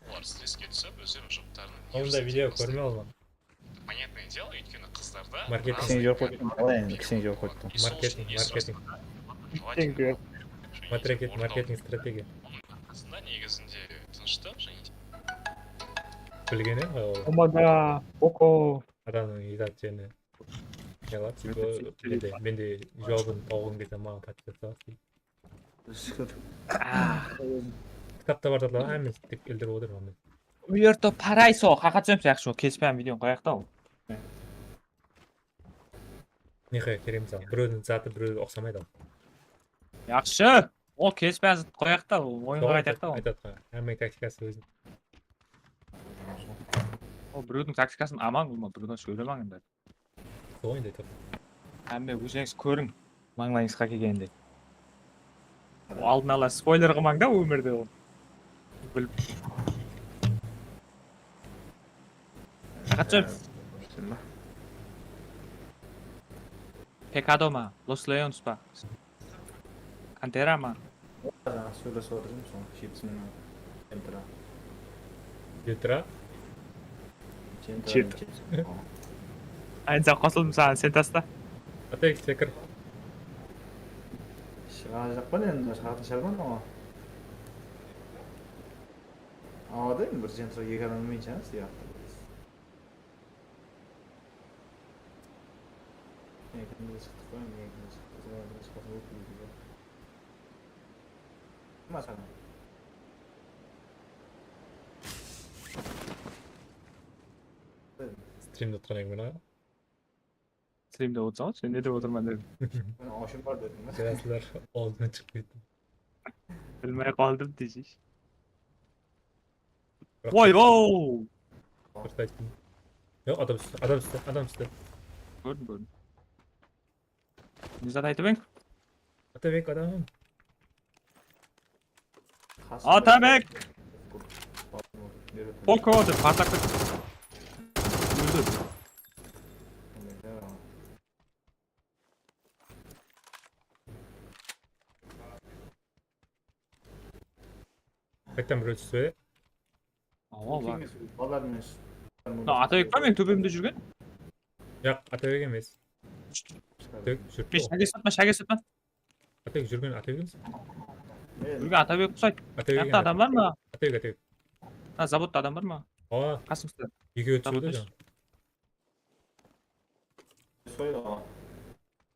Olar streske túsip, ózleriniń jumıslarınan nervsizlik. Onday video kórmey aldım. Понятное дело, óytkeni qızlarda marketing. Kishine joq qoyıptım, qalay endi, kishine joq qoyıptım. Marketing, marketing. Marketing, marketing strategiya. Onıń arqasında negizinde tınıshta jáne. Bilgeni, o. Omada, oko. Adamnıń izat jerine. Yalat, men de juwabın tawǵım kelse, maǵan podpis etip. Shúkir. Kitapta bar zatlar hámmesi tek ildirip otır men. Uerto Paraiso, haqat sóyemsiz, yaqshı, kespem videonı qoyaq ta. Ne qoya kerek, mısalı, birewdiń zatı birewge uqsamaydı. Yaqshı. Ol kesip házir qoyaq ta, oyınǵa qaytayıq ta ol. Aytadı, aytadı. Hámmeniń taktikası ózin. Ol birewdiń taktikasın almań, ulıwma, birewden sóylemań endi. Sol endi aytadı. Hámme ózińiz kóriń, mańlayıńızǵa kelgenindey. Aldın ala spoiler qılmań da ómirde ol. Bilip. Saǵat jep. Pekado ma? Los Leons pa? Kantera ma? Jańa sóylesip otırdım, soń chipsmen Kantera. Kantera? Kantera. Ayınsa qosıldım saǵan, sen tasta. Atek, sekir. Shıǵarajaqpan endi, shıǵatın shıǵarman oǵan. Awada endi bir jentra eki adam minshá sıyaqlı. Ekimiz de shıqtıq pa, ekimiz shıqtıq, ekimiz shıqtıq, ekimiz shıqtıq. Masalan. Strimde otırǵan eken, a? Strimde otırsań, sen ne dep otırman dedim. Mına awshım bar dedim. Jaslar, awzınan shıqpaydı. Bilmey qaldım deysiz. Oy, ow! Durıs ayttım. Yoq, adam ústi, adam ústi, adam ústi. Kórdim, kórdim. Ne zat aytıp eń? Atabek adamım. Atabek! Pok, o, dep partlap ketti. Óldi. Qayttan birew tústi be? Awa, bar. Mına Atabek pa meniń tóbemde júrgen? Yoq, Atabek emes. Atabek júripti. Men shage satma, shage satma. Atabek júrgen, Atabek emes. Júrgen Atabek uqsaydı. Atabek emes. Mıyaqta adam bar ma? Atabek, Atabek. Ha, zavodta adam bar ma? Awa. Qasımızda. Ekewi túsedi. Soy awa.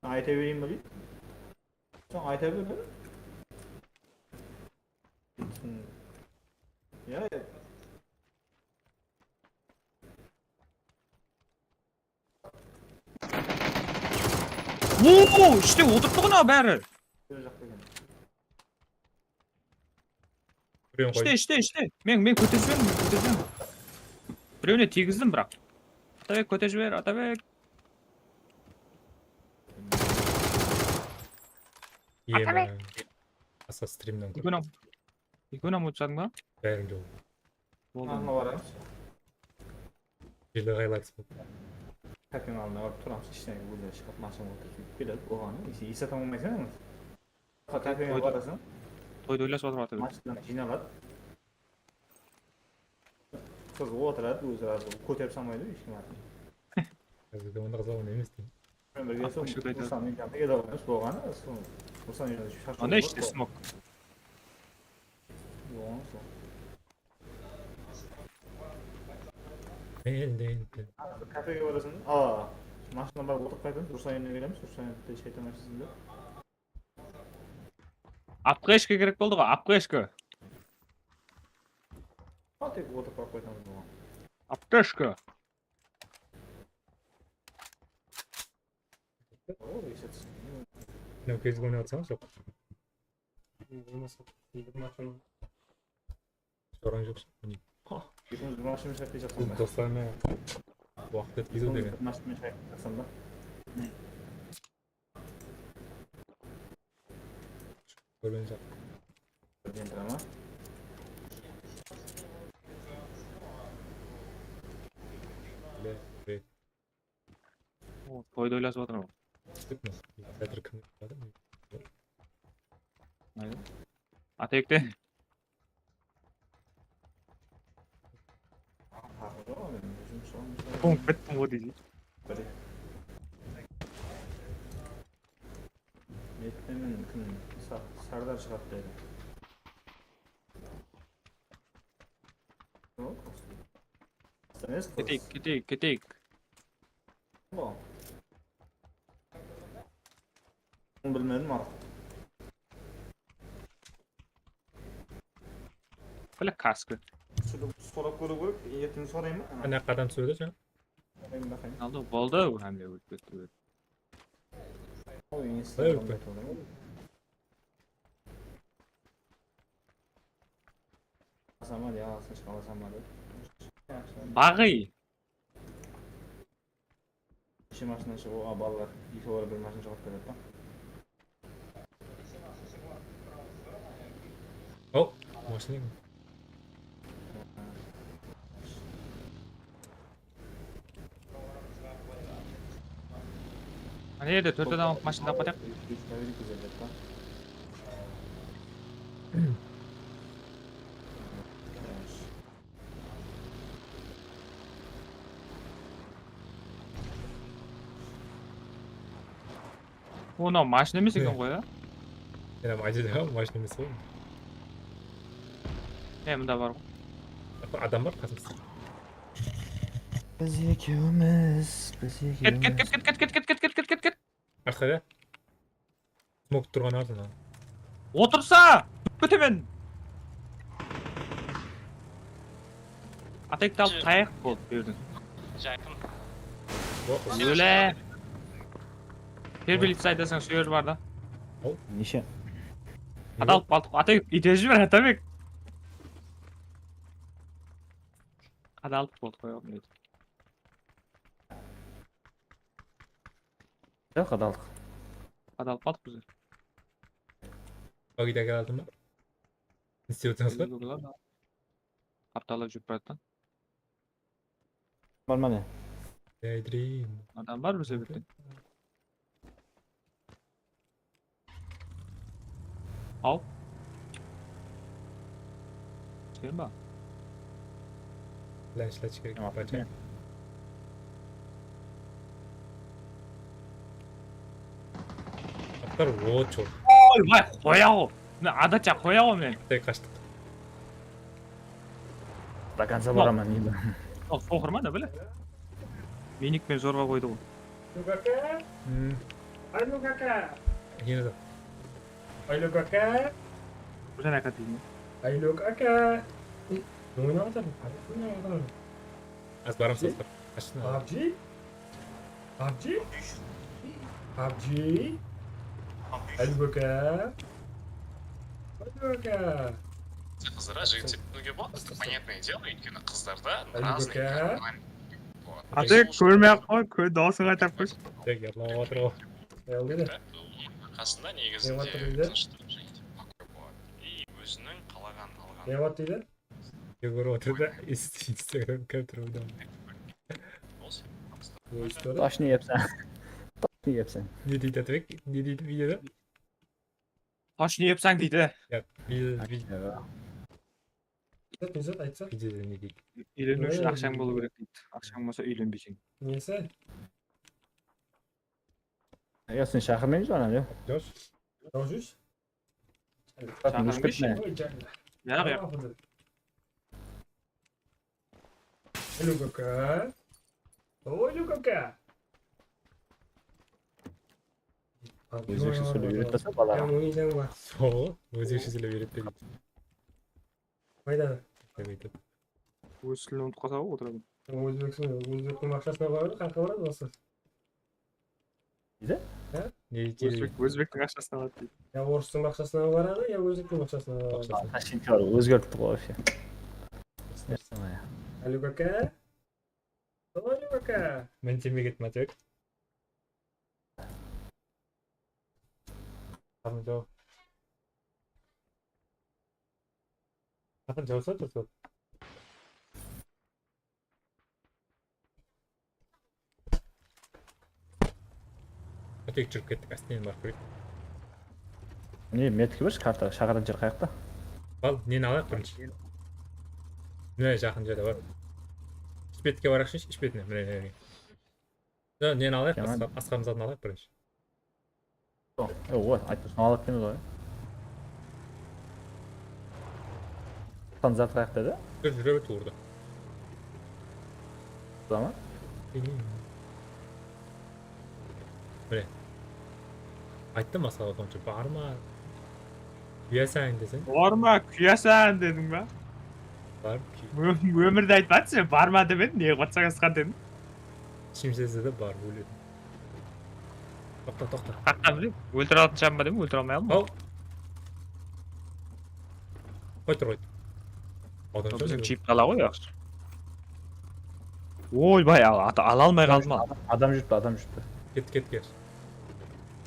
Ayta bereyin be deydi. Soń ayta ber. Ya, ya. Oo, ishte otırıptı ǵo bári. Ishte, ishte, ishte. Men, men kóterip jiberemen, men kóterip jiberemen. Birewine tiygizdim, biraq. Atabek, kóterip jiber, Atabek. Atabek. Asa strimnen kór. Ekewin-aq, ekewin-aq mutsadıń ba? Bárin de boldı. Alma baramız. Jerde qaylar boldı. Kafenin aldına barıp turamız, ishten ózi shıǵıp, mashina otırıp sóytip keledi. Oǵan, ese, ese tamam aytsań. Kafege barasań. Toydı oylasıp atır, atır. Mashinanı jıynaladı. Qız otıradı, ózi razı, kóterip salmaydı hesh kim atın. Házirde onda qızǵa onday emes deyim. Men birge sol Ruslan janında edi, bolǵanı, sol Ruslan janında sharshawı. Onda ishte smok. Bolǵanı sol. Endi, endi. Kafege barasań, a, mashinadan barıp otırıp qaytamız, Ruslan janına kelemiz, Ruslan janında shaytan ashısın dep. Aptechka kerek boldı ǵo, aptechka. Al, tek otırıp barıp qaytamız oǵan. Aptechka. Mınaw kezlik oynap atsańız, joq. Bolmasa, bildim, ashıwım. Sorań joq. Ekewimiz bir mashina shayqay jaqsam ba? Doslar menen waqıt ótkeziw degen. Ekewimiz bir mashina shayqay jaqsam ba? Kórgen joq. Birden tura ma? Bile, bile. O, toydı oylasıp atır ǵo. Kim? Házir kim? Aynen. Atekte. Soń kettim ǵo deydi. Ertemen kim? Sa-, Sardar shıǵadı dedi. Keteyik, keteyik, keteyik. Bilmedim artıq. Bile kaskı. Sorap kóriw kerek, erteń sorayın ba? Ana qadam sóyle sen. Sorayın baqayın. Aldı, boldı, hámme ólip ketti. Oy, Instagramda turdım. Alasań ba, ya, alasın shıǵıp alasań ba dep. Baǵıy. Neshe mashina shıǵıp, a, balalar, eki bala bir mashina shıǵıp beredi da. Aw, mashina. Ana jerde tórt adam alıp mashina tawıp keteyik. Mınaw mashina emes eken ǵoy, a? Mına mashina emes ǵoy. E, mında bar ǵoy. Adam bar qasımızda. Biz ekewmiz, biz ekewmiz. Ket, ket, ket. Arqaǵa. Smok turǵan arzan. Otırsa, ketemen. Atekti alıp tayaq boldı bu jerden. Jayqın. Óle. Perbilitsa aytasań, shu jer bar da. Neshe? Qadalıp qaldıq. Atek, úyde jiber, Atabek. Qadalıp boldı, qoy. Yoq, qadalıp. Qadalıp qaldıq biz. Bagidagi aldım ba? Ne istep atırsańız ba? Qaptalap júrip baratırman. Bar ma ne? Daydream. Adam bar bir sebepten. Al. Sen ba? Bilen ishlatish kerak. Tamam. Bacha. Aptar, o, chol. Oy, vay, qoyaǵo. Mına adacha qoyaǵo men. Tek qashtıq. До конца baraman endi. Ol soqır ma da bile? Minik penen zorǵa qoydı ǵoy. Aylu kaka. Hmm. Aylu kaka. Yine de. Aylu kaka. Bul jana kaka deydi. Aylu kaka. Ne oynap atır? Ne oynap atır? Az baramız, asqar. Qashın. PUBG? PUBG? PUBG? Aylu kaka. Aylu kaka. Qızlara jigitler boladı. Понятное дело, óytkeni qızlarda разный. Atek, kórmey-aq qoy, kó-, dawısıńa aytap qoyshı. Tek yadlap atır ǵoy. Qasında negizi de tınısh turıp jaydı. И óziniń qalaǵanın alǵan. Ne deydi? Kórip otır da, Instagram kirip turıp oynadı. Toshni yepsen. Toshni yepsen. Ne deydi, Atabek? Ne deydi videoda? Toshni yepseń deydi. Ya, videoda, videoda. Videoda ne deydi? Úyleniw ushın aqshań bolıw kerek deydi. Aqshań bolsa úylenbeyseń. Nesi? Ya, sen shaqırmaymiz ba, anam, ya? Yoq. Yoq, júz. Chaqırıp ketme. Oy, janım. Yaraq, yaraq. Aylu kaka. Aylu kaka. Ózbekshe sóylep úyretpese balaǵa. Sol, ózbekshe sóylep úyretpe deydi. Qayda? Óz tilin umıtıp qalsa ǵoy, otıradı. Ózbekshe, ózbektiń aqshasına baradı, qayaqqa baradı bası? Deydi? Há? Ne deydi? Ózbek, ózbektiń aqshasına baradı deydi. Ya orıstıń aqshasına baradı, ya ózbektiń aqshasına baradı. Aqshasına. Aqsha shimkarı ózgertip qoy, вообще. Aylu kaka. Aylu kaka. Men jeme kettim, Atabek. Qatın jaw. Qatın jawsa tursa. Atek, júrip kettik, ástinen barıp kóreyik. Ne, metki bir karta, shaǵaran jer qayaqta? Al, neni alayıq birinshi? Mine, jaqın jerde bar. Ish betke barayıqshı, ish betine, mine, mine, mine. Mine, neni alayıq, asqa-, asqarımızdan alayıq birinshi. Yoq, aytpasın, alıp kelmez ǵoy. Qan zat qayaqta edi? Júr, júre ber tuwrıda. Burada ma? Bilmeymen. Mine. Ayttım basqa adamsha, barma, kúyaseń deseń. Barma, kúyaseń dediń ba? Barıp kúy. Ómirde aytpadıń sen, barma demediń, ne qılıp atsań, Asqar, dediń. Ishim sezdi de, barıp óledim. Toqta, toqta. Qaqqa bileyim. Óltire alatın sham ba deymen, óltire almay aldım. Al. Qoy tur, qoy. Adam Biziń jipti ala ǵoy, yaqshı. Oybay, al-, ata-, ala almay qaldım al. Adam, adam júripti, adam júripti. Ket, ket, ket.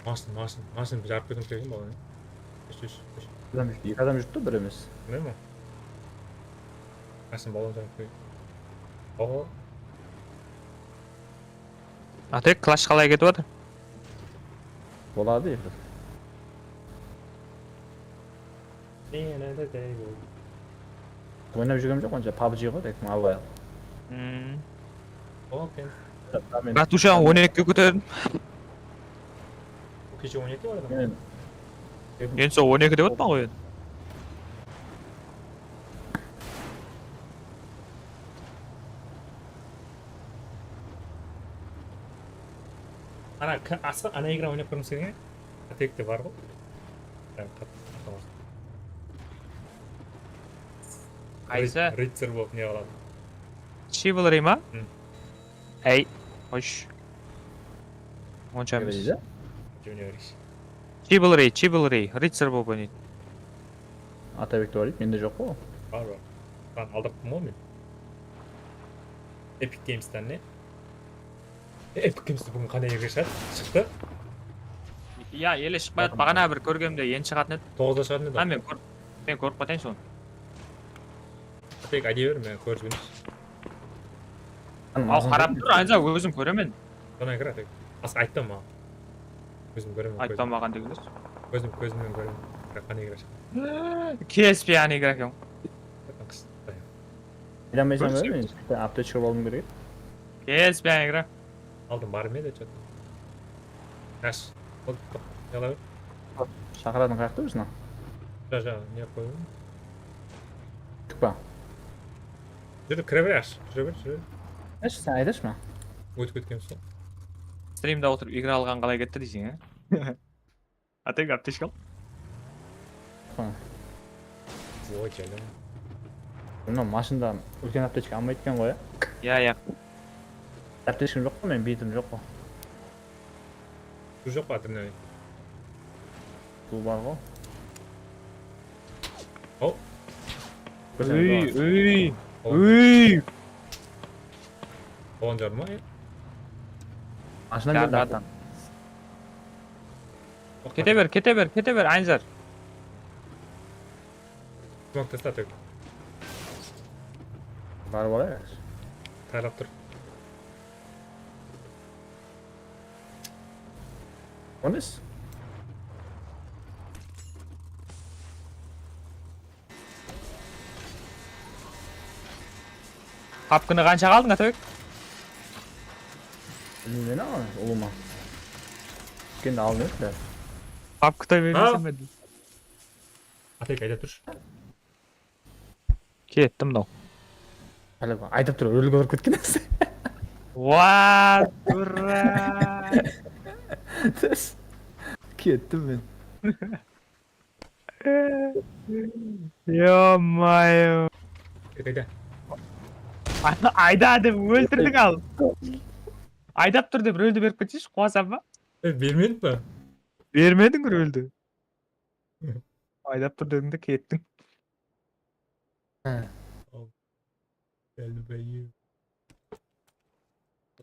Mashın, mashın, mashın jarıp ketiwim kerek eken balalar. Úsh, úsh, úsh. Adam júripti, eki adam júripti, bir emes. Bilmeymen. Mashın balalar jarıp ketiwim. Oho. Atek, klash qalay ketip atır? Boladı endi. Oynap júrgenim joq, onsha pabji ǵoy, tek Mobile. Hmm. Open. Ratusha on ekige kóterdim. Keche on eki bar edi. Endi sol on eki dep atırman ǵoy endi. Ana, asqar, ana igra oynap kórmeseń, Atekte bar ǵoy. Qaysı? Ritser bolıp ne qıladı? Chivalry ma? Ey, xosh. Onsha emes. Nima deydi? Junior. Chivalry, Chivalry, Ritser bolıp oynaydı. Atabekte bar edi, mende joq ǵoy. Bar, bar. Ben aldırttım ǵoy men. Epic Games'ten ne? E, Epic Games'te búgin qanday jerge shıǵadı? Shıqtı? Ya, ele shıqpay atır, baǵana bir kórgenimde endi shıǵatın edi. Toǵızda shıǵatın edi. Ha, men kórip, men kórip qaytayın sonı. Tek ayday ber, men kórip júreyinshi. Al, qarap tur, Anza, ózim kóremen. Qana kir, Atek. Asqar aytpa maǵan. Ózim kóremen. Aytpa maǵan degeniz. Ózim kózimnen kóremen. Biraq qanday igra shıqtı? Kespey ana igra eken. Aylanbaysań ba, men aptechka bolıwım kerek. Kespey ana igra. Aldım, bar ma edi, что-то. Yash. Ol, yala ber. Shaqıradıń qayaqta ózin? Ja, ja, ne qoyayım? Tıqpa. Júr, kire ber, yash. Júre ber, júre ber. Yash, sen aydash ma? Ótip ketken soń. Strimde otırıp igra alǵan qalay ketti deyseń, a? Atek, aptechka al. Ha. Oy, jáne. Mına mashında úlken aptechka almaydı eken ǵoy, ya? Ya, ya. Aptechkam joq ǵoy, men bitim joq ǵoy. Suw joq pa, adrenalin? Suw bar ǵoy. Hop. Úy, úy, Oy. úy. Oǵan jarma, ya? Mashina keldi arttan. Kete ber, kete ber, kete ber, Aynzar. Smok tasta, Atek. Barıp alayıq. Taylap tur. Ones? Papkını qanshaǵa aldıń, Atabek? Bilmeymen aǵa, ulıwma. Kendi aldım edi. Papkı da bermesem be? Atek, aydap turshı. Kettim mınaw. Hali aydap tur, rulge urıp ketken edi. What, dura? Kettim men. Ё-моё. Qayda? Ayda dep óltirdiń al. Aydap tur dep ruldi berip ketseshi, quwasań ba? E, bermedik pa? Bermediń ruldi. Aydap tur dediń de kettiń. Geldi be.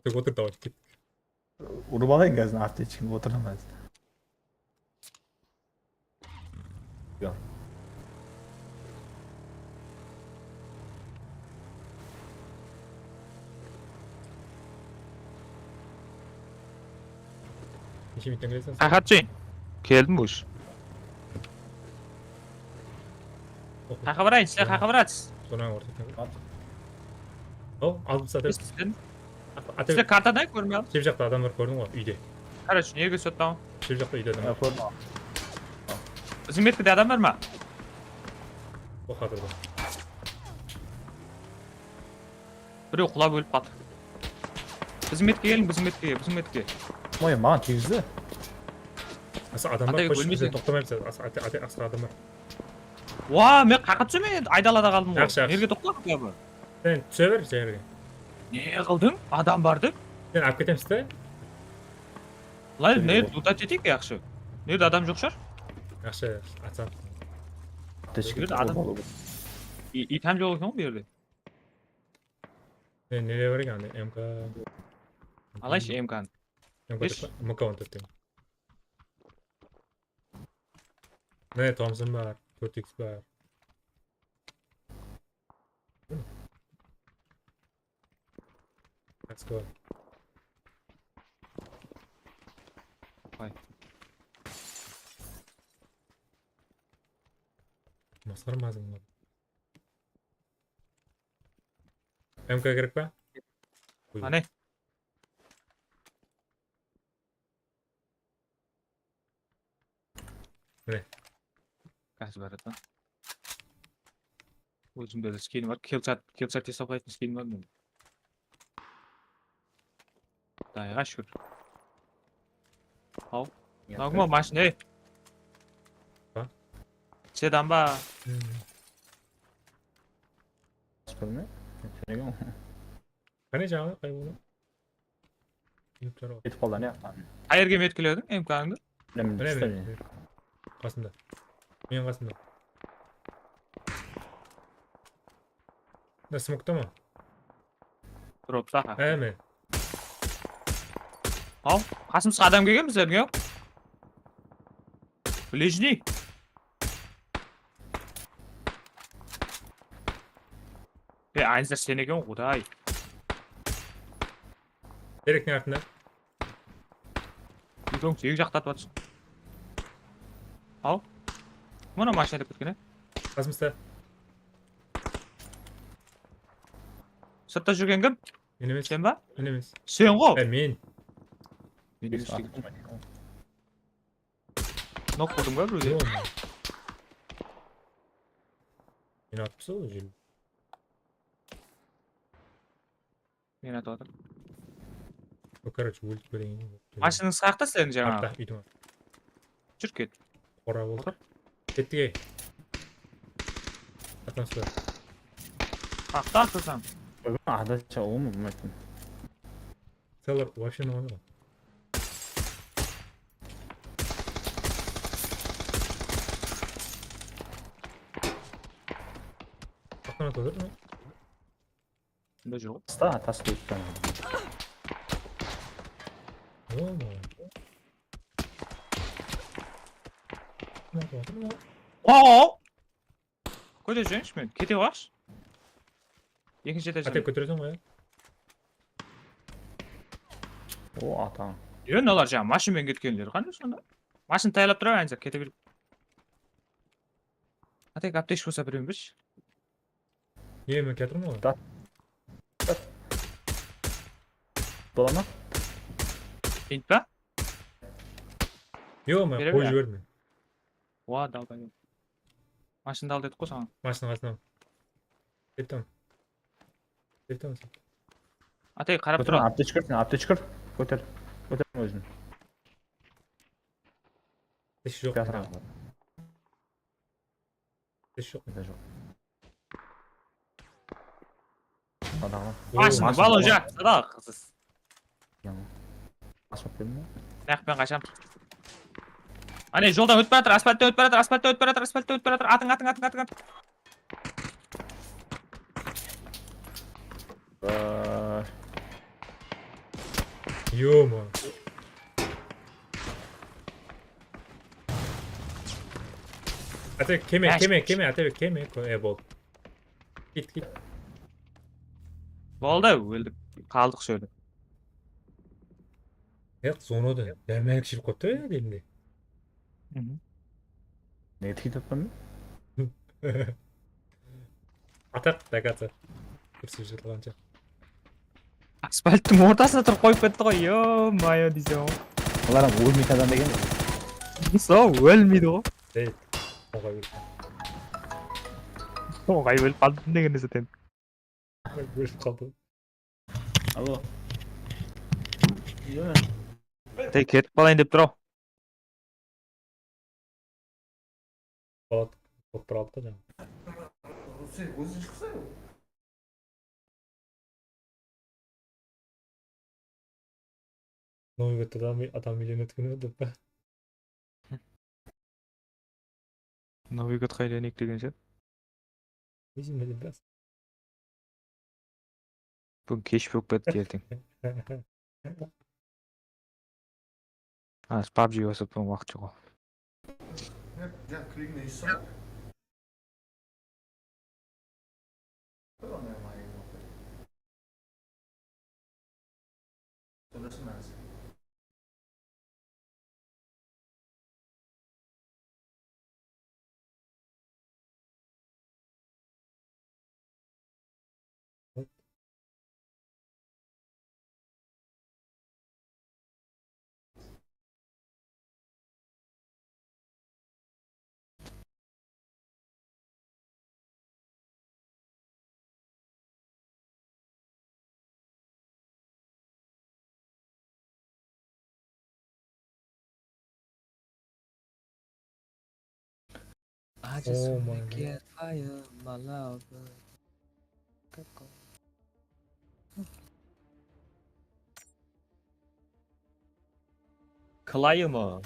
Tek otur, давай, ket. Urıp alayın gazın, aptechkini otırdım házir. Yoq. Neshe minuttan keleseń? Qayaqqa túseyin? Keldim уже. Qayaqqa barayın, sizler qayaqqa baratsız? Sonań ortasına. Al, aldım satır. Sizler, Ata, sizler kartada kórmey al. Shep jaqta adam bar, kórdiń ǵoy, úyde. Qarashı, nege sottan? Shep jaqta úyde adam Ya, bar. kórdim. Biziń metkide adam bar ma? O, házir bar. Birew qulap ólip qaldı. Biziń metke keliń, biziń metke, biziń metke. Oy, maǵan tiygizdi. Asa, adam bar, Atabek, qoyshı, ólmeseń. Toqtamaydı, asa, asa, asa, asa adam bar. Wa, men qayaqqa túsemen endi, aydalada qaldım ǵoy. Jaqsı, jaqsı. Nerge toqtadı ya bu? Sen túse ber jerge. Ne qıldıń? Adam bar dep. Sen alıp ketemiz de. Lay, ne, duta tetik yaqshı. Nerde adam joq shıǵar? Yaqshı, yaqshı, atsan. Aptechka Jigit adam. I-, it hám joq eken ǵoy bu jerde. E, neler bar eken, anda M K. Alayshı M K nı. M K on tórt. Mine, Thompson bar, tórt X bar. Let's go. Ay. Masqara mazın bar. M K kerek pa? Qáne? Mine. Gaz bar eken. Ózimde de skin bar. Killshot, killshot jaslap qoyatın skin bar mende. Qudayǵa shúkir. Haw. Nogma mashina, ey. Ba? Sedan ba? Bilme. Sóylegen. Qáne jańa qay bola? Kúlip jar ǵoy. Ketip qaldı ne? Qayerge metkilediń M K ńdı? Mine, Mine, túste mine. mine. Qasımda. Meniń qasımda. Mına smokta ma? Dropta ha. Há, mine. Haw, qasımızǵa adam kelgen bizlerge. Ближний. E, Aynzar sen eken, quday. Terektiń artında. Úydiń eki jaqta atıp atır. Al. Mına mashina aytıp ketken, e. Qasımızda. Sırtta júrgen kim? Men emes. Sen ba? Men emes. Sen ǵo. Há, men. Nok qıldım ba birewdi? Yoq. Men atıp sol jel. Men atıp atır. O, короче, óltip bereyin. Mashinanıń sıraqta sizlerdiń jańaǵı. Artta, úydiń artı. Júr ket. Qora boldı. Kettik ey. Atlan sol. Qaqta atırsań. Adacha oǵım bilmeytin. Seller вообще ne oluyor? Atlan atladı mı? Bunda joq. Sta tas qoyıptı. Ooo. Ne yapıp atır mı? Oo! Kótere júreyinshi men. Kete qoyayınshı. Ekinshi etajan. Áte kótereseń ǵoy. O, atań. Yo, mınalar jańa mashin menen ketkenleri qanday sonda? Mashin tayarlap tur, Aynzar, kete ber. Áte, aptechka bolsa birew bershi. Iye, men kiyatırman ǵoy. Da. Bola ma? Int pa? Yoq, men Bere qoyıp ber. Jiberdim. Wa, dalda yoq. Mashindı al dedik ǵoy saǵan. Mashinanıń qasınan. Kettim. Kettim. Áte, qarap tur. Aptechka, sen aptechka. Kóter. Kóter ózin. Tish joq. Kiyatırman. Tish joq. Mende joq. Adaǵı. Mashin, Oo, bal uja. Sadaq. Yaman. Asfalt berme. Mınayaqpen qasham. Áne, joldan ótip baratır, asfalttan ótip baratır, asfalttan ótip baratır, asfalttan ótip baratır. Atıń, atıń, atıń, atıń, atıń. Aa, Yo-mo. Áte, keme, Ash. Keme, keme, Áte, keme. Ko-, e, boldı. Git, git. Boldı, óldik. Qaldıq sol jerde. Ya, zonada dármanlik jep qoyıptı ya, elimde. Ne deydi atpan? Ataq, dakatı. Kúrsip jatırǵansha. Asfalttıń ortasında turıp qoyıp ketti ǵoy, yo-mayo deyseń ǵoy. Bular hám ólmeydi adam degen. Sol ólmeydi ǵoy. Ey, oǵay óldi. Oǵay ólip qaldım degen zaten. Ólip qaldı. Alo. Uyde me? Tey, ketip qalayın dep tur-aw. Bolat, bolıp tur aldı da. Novıy godta adam, adam úylenedi eken dep pa? Novıy godqa úyleneyik degen shet. Ózim bildim, bas. Búgin kesh bolıp ketti erteń. Az PUBG basıp turıp waqıt joq. I just Oh wanna my get higher, my lover. Klayma.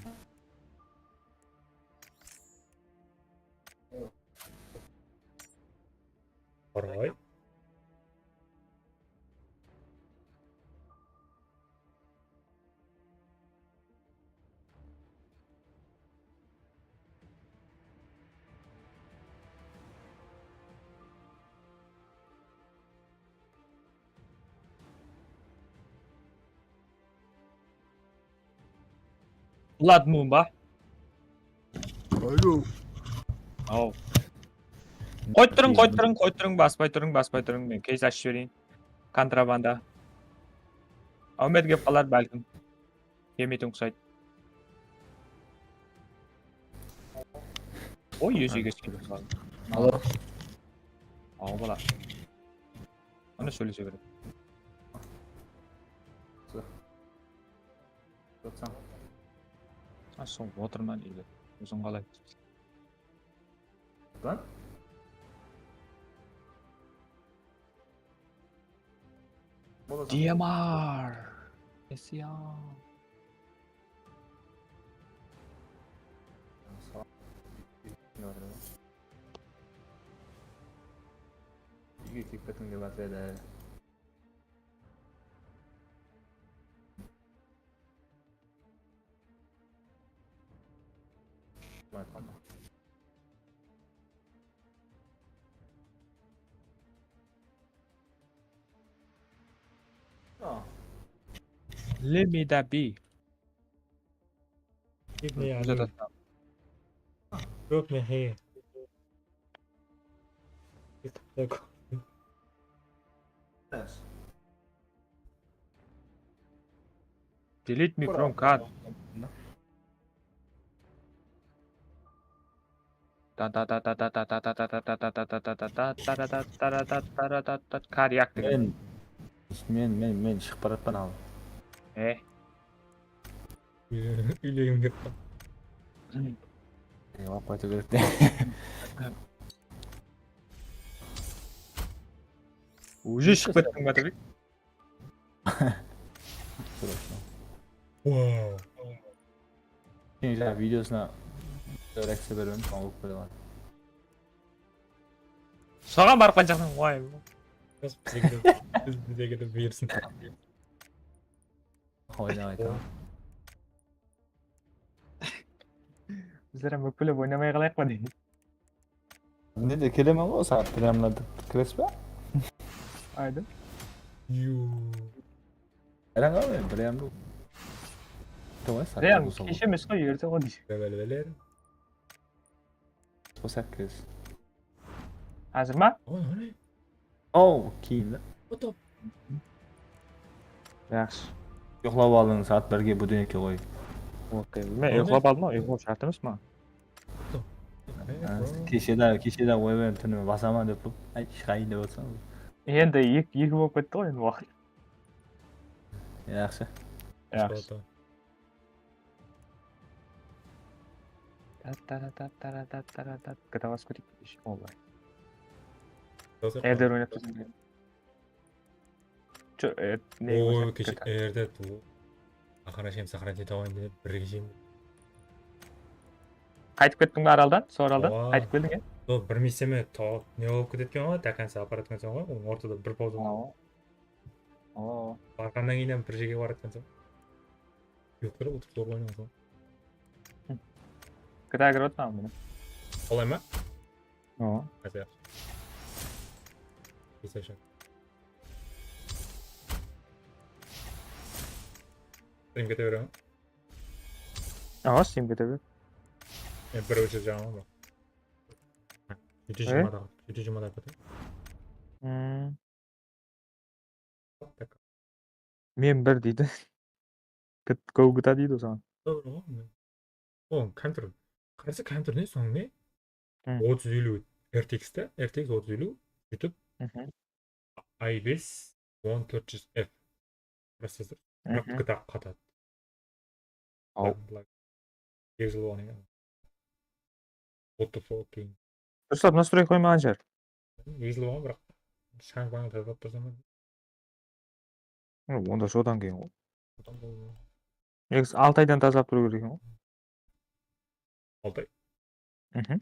Qaray. Blood Moon ba? Alo. Aw. Qoyıp turıń, qoyıp turıń, qoyıp turıń, baspay turıń, baspay turıń. Men keys ashıp jibereyin. Kontrabanda. Áwmet kep qalar bálkim. Kelmeytuǵın qusaydı. Oy, ózi egeske qaldı. Alo. Aw, bala. Ana sóylese beredi. Jatsań. A, sol otırman ele. Óziń qalay? Lan? Bolasań. D M R. Esiyam. Úyge kelip ketiń dep atır edi. Kim aytqan ba? Let me that be. Give me a Uzatadı. Drop me here. Delete me from card. Kar yaq degen. Men, men, men, men shıǵıp baratpan al. E? Úylegim kelip qaldı. E, alıp qaytıw kerek te. Уже shıǵıp kettiń ba, Tabik? Wow. Sen jańa videosına reakciya berip edim, soń ókpele. Soǵan barıp qaytsaqsań, oy. Biz bizge de, biz bizge de buyırsın. Oynap aytaman. Bizler hám ókpelep oynamay qalayıq pa deydi. Ne de kelemen ǵoy, saat bir yarımlarda kiresiz be? Aydım. Yu. Eren ǵoy, men bir yarımda. Toǵay saat Eren, kеше emes ǵoy, erte ǵoy deydi. Bele, bele. Sol saat kiresiz. Házir ma? Oy, oy. Ow, keyin da. Oto. Yaqshı. Uyıqlap alıń, saat birge budilnikti qoy. Okey. Men uyıqlap aldım, uyıqlaw shárt emes maǵan. Oto. Ha, keshe de, keshe de qoyıp edim, túnime basaman dep turıp. Ay, shıǵayın dep otırsań. Endi eki, eki bolıp ketti ǵoy endi waqıt. Yaqshı. Yaqshı. Oto. Tat tara tat tara tat tara tat. G T A basıp keteyik. Vallahi. Házir Elder oynap tursań. Cho, e, ne Oy, oynap kesh-, G T A? Elder tu. Aqırına shekem saqırayın ete qoyayın dep, birge shekem. Qaytıp kettiń be Araldan? Sol Araldan? Owa. Qaytıp keldiń, e? Sol bir miseme tawıp ne bolıp ketetken ǵoy, до конца aparatkansań ǵoy, onıń ortada bir pauza. Awa. Awa. Barǵannan keyin bir jerge baratkansań. Yoq, bir otırıp zor oynasań. Gita kirip atırman mine. Olay ma? Awa. Házir. Esashan. Stream kete beredi. Awa, stream kete ber. Men bir óshirip jaǵaman ba? Jeti júz jigirma da, jeti júz jigirma da kete. Hmm. Men bir deydi. Kit-, go gita deydi osaǵan. Dóbir ǵoy. O, kompyuter. Qaysı kompyuter ne, sonıń ne? Hı. Otız eliw R T X te, R T X otız eliw, YouTube. Mhm. I bes on tórt júz F. Processor. Mhm. Qırq gita qatadı. Aw. Eki jıl bolǵan eken. What the fuck, keyin. Durıslap nastroyka qoymaǵan shıǵar. Eki jıl bolǵan, biraq shań-pań tazalap tursań ba? Hı, onda sodan keyin ǵoy. Sodan boldı. Negizi altı aydan tazalap turıw kerek eken ǵoy. Altı ay? Mhm.